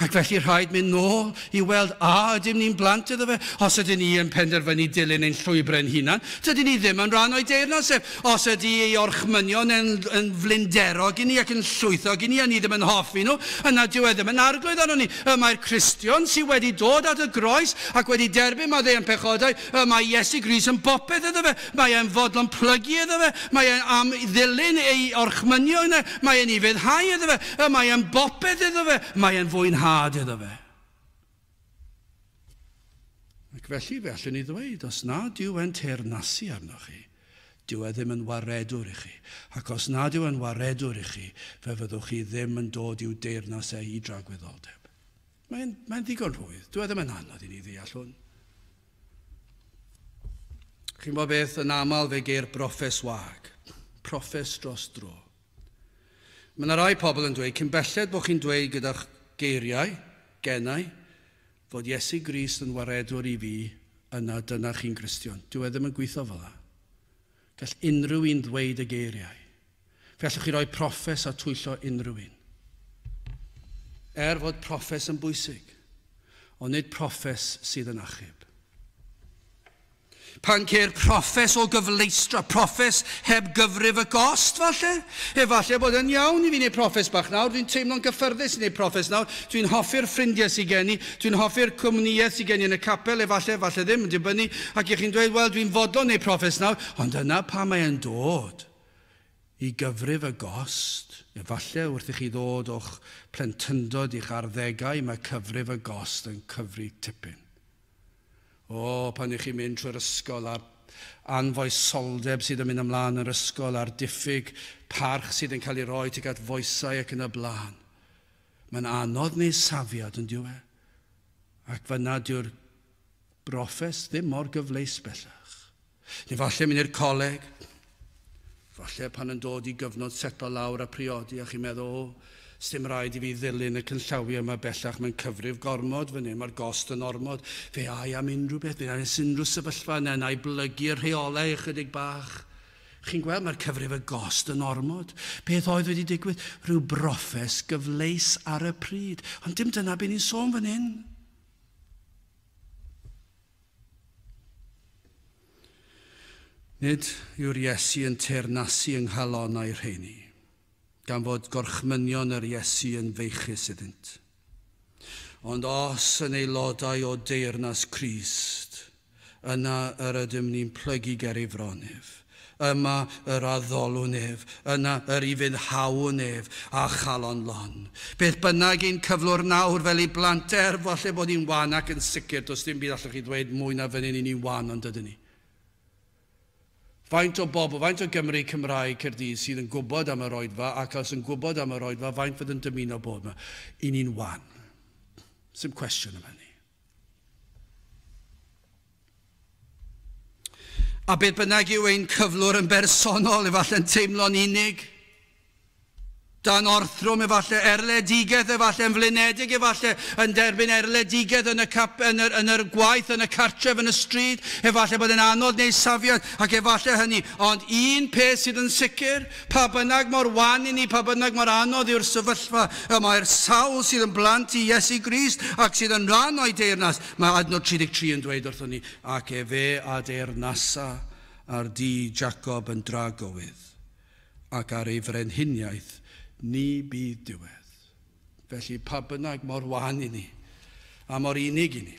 Ac felly rhaid mynd nôl i weld a ydym ni'n blant iddo fe, os ydyn ni yn penderfynu dilyn ein llwybrau ein hunan. Dydyn ni ddim yn rhan o'i deyrnas ef. Os ydy ei orchmynion yn flinderog i ni ac yn llwythog i ni a ni ddim yn hoffi nhw, yna dyw e ddim yn arglwydd arnon ni. Y mae'r Cristion sydd wedi dod at y groes ac wedi derbyn maddeuant pechodau, y mae Iesu Grist yn bopeth iddo fe. Mae e'n fodlon plygu iddo fe. Mae e'n am ddilyn ei orchmynion e. Mae e'n ufuddhau iddo fe. Y mae e'n bopeth iddo fe. Mae e'n fwynhad iddo fe. Ac felly fe allwn ni ddweud, os nad yw e'n teyrnasu arnoch chi, dyw e ddim yn waredwr i chi. Ac os nad yw e'n waredwr i chi, fe fyddwch chi ddim yn dod i'w deyrnas e i dragwyddoldeb. Mae'n ddigon rhwydd. Dyw e ddim yn anodd i ni ddeall hwn. Chi'n gwybod beth, yn aml fe geir broffes wag, proffes dros dro. Mae yna rai pobl yn dweud, cyn belled bod chi'n dweud gyda'ch geiriau, gennau, fod Iesu Grist yn waredwr i fi, yna dyna chi'n Gristion. Dyw e ddim yn gweithio fel yna. Gall unrhyw un ddweud y geiriau. Fe allwch chi roi proffes a twyllo unrhyw un. Er fod proffes yn bwysig, ond nid proffes sydd yn achub. Pan ceir proffes o gyfleustra, proffes heb gyfrif y gost, falle. Efallai bod yn iawn i fi wneud proffes bach nawr, dwi'n teimlo'n gyffyrddus i wneud proffes nawr, dwi'n hoffi'r ffrindiau sydd gen i, dwi'n hoffi'r cwmnïaeth sydd gen i yn y capel, efallai, efallai ddim, yn dibynnu, ac i chi'n dweud, wel, dwi'n fodlon wneud proffes nawr, ond yna pa mae e'n dod i gyfrif y gost, efallai wrth i chi ddod o'ch plentyndod i'ch arddegau, mae cyfrif y gost yn cyfri tipyn. O, pan ych chi'n mynd trwy'r ysgol a'r anfoesoldeb sydd yn mynd ymlaen yr ysgol a'r diffyg parch sydd yn cael ei roi tuag at foesau ac yn y blaen. Mae'n anodd neu safiad yn dyw e. Ac fyna dyw'r broffes ddim mor gyfleus bellach. Neu falle mynd i'r coleg, falle pan yn dod i gyfnod setlo lawr a priodi a chi'n meddwl, o, sdim rhaid i fi ddilyn y cynllawiau yma bellach, mae'n cyfrif gormod fan hyn, mae'r gost yn ormod. Fe ai am unrhyw beth, fe ai am unrhyw sefyllfa yna, na i blygu'r rheolau ychydig bach. Chi'n gweld, mae'r cyfrif y gost yn ormod. Beth oedd wedi digwydd? Rhyw broffes gyfleus ar y pryd. Ond dim dyna beth ni'n sôn fan hyn. Nid yw'r Iesu yn teyrnasu yng nghalonnau rheini, gan fod gorchmynion yr Iesu yn feichus iddynt. Ond os yn aelodau o deyrnas Crist, yna yr ydym ni'n plygu ger ei fron ef. Yma yr addolwn ef, yna yr ufuddhawn ef a chalon lon. Beth bynnag ein cyflwr nawr fel ei blant, er falle bod ni'n wan ac yn sicr, does dim byd allwch chi ddweud mwy na fan hyn i ni'n wan, ond ydyn ni. Faint o bobl, faint o Gymry Cymraeg Caerdydd sydd yn gwybod am yr oedfa ac os yn gwybod am yr oedfa, faint fydd yn dymuno bod yma? I ni'n wan. Sim cwestiwn am hynny. A beth bynnag yw ein cyflwr yn bersonol, efallai'n teimlo'n unig, dan orthrwm efallai, erledigaeth efallai, yn flinedig efallai, yn derbyn erledigaeth yn y gwaith, yn y cartref, yn y stryd, efallai bod yn anodd neu safiad, ac efallai hynny. Ond un peth sydd yn sicr, pa bynnag mor wan i ni, pa bynnag mor anodd yw'r sefyllfa, y mae'r sawl sydd yn blant i Iesu Grist ac sydd yn rhan o'i deyrnas, mae adnod 33 yn dweud wrthon ni, ac efe a deyrnasa ar dŷ Jacob yn dragywydd, ac ar ei frenhiniaeth ni bydd diwedd. Felly pa bynnag mor wan i ni, a mor unig i ni,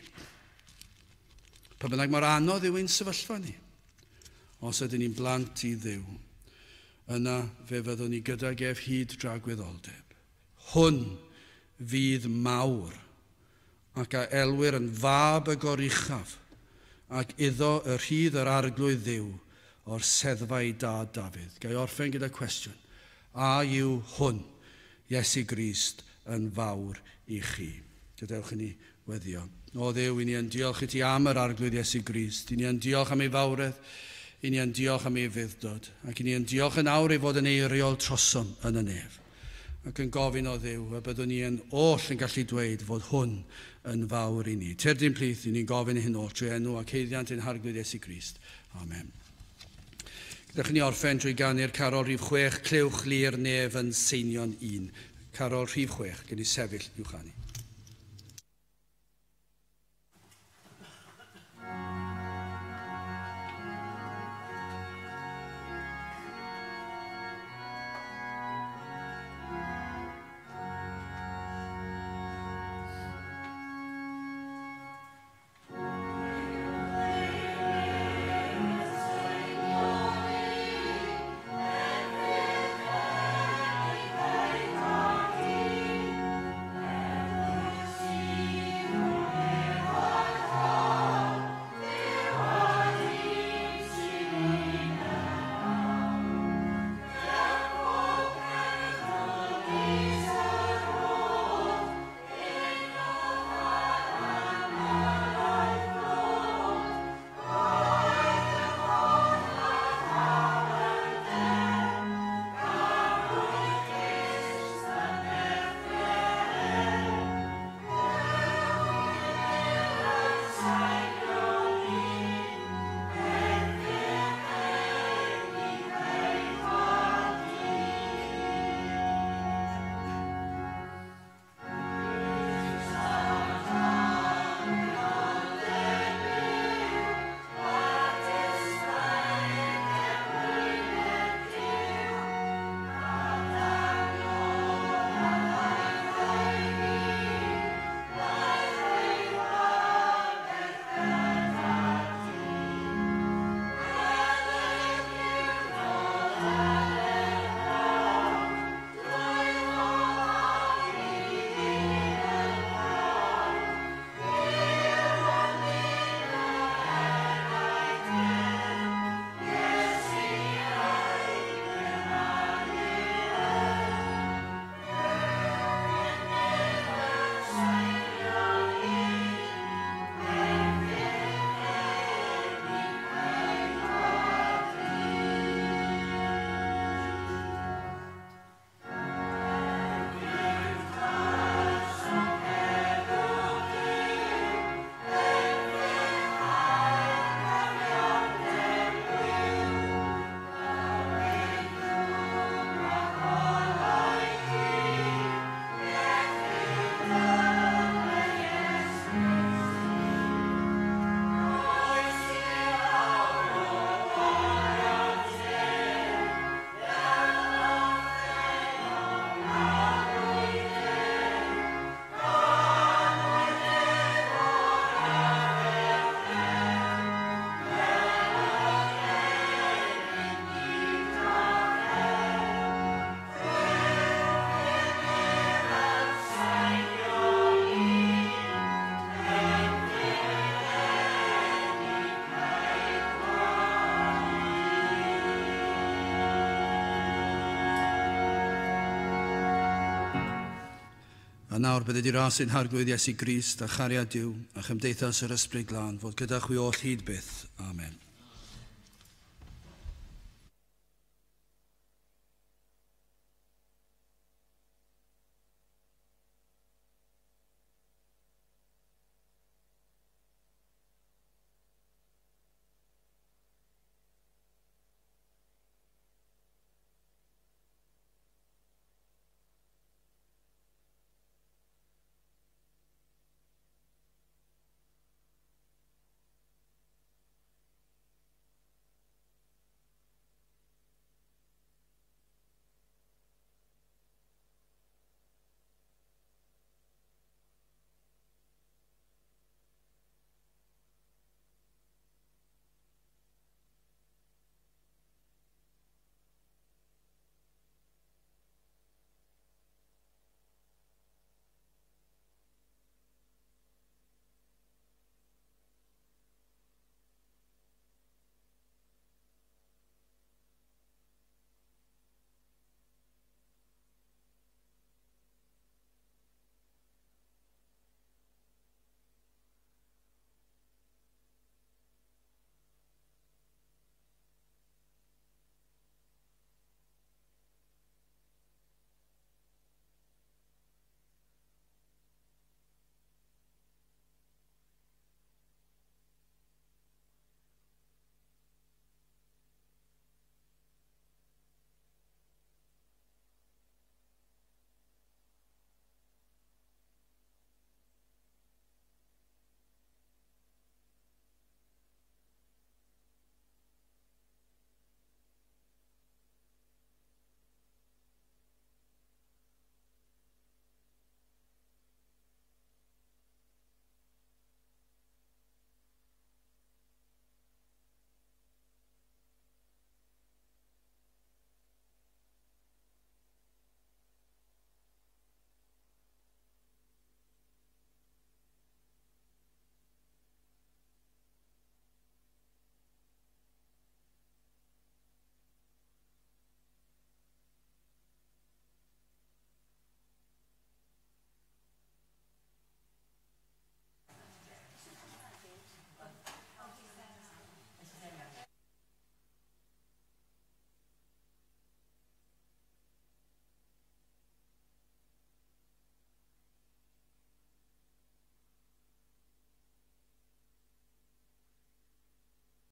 pa bynnag mor anodd yw ein sefyllfa ni, os ydyn ni'n blant i Dduw, yna fe fyddwn ni gydag ef hyd dragwyddoldeb. Hwn fydd mawr, ac a elwir yn fab y goruchaf, ac iddo y rhydd yr arglwydd Dduw o'r seddfau dad Dafydd. Ga i orffen gyda cwestiwn. A yw hwn, Iesu Grist, yn fawr i chi. Gadewch i ni weddio. O Dduw, i ni yn diolch i ti am yr Arglwydd Iesu Grist. I ni yn diolch am ei fawredd, i ni yn diolch am ei fudd-dod, ac i ni yn diolch yn awr ei fod yn eiriol trosom yn y nef. Ac yn gofyn o Dduw, y byddwn ni yn oll yn gallu dweud fod hwn yn fawr i ni. Tyrd i'n plith, i ni'n gofyn i hyn oll trwy enw ac haeddiant ein Harglwydd Iesu Grist. Amen. Gadewch i ni orffen trwy ganu'r carol rhif 6, Clywch lu'r nef yn seinio'n un. Carol rhif 6, gen i sefyll i'w chanu. A nawr bydde di ras ein Harglwydd Iesu Grist a chariad Duw a chymdeithas yr Ysbryd Glân fod gyda chwi oll hyd byth. Amen.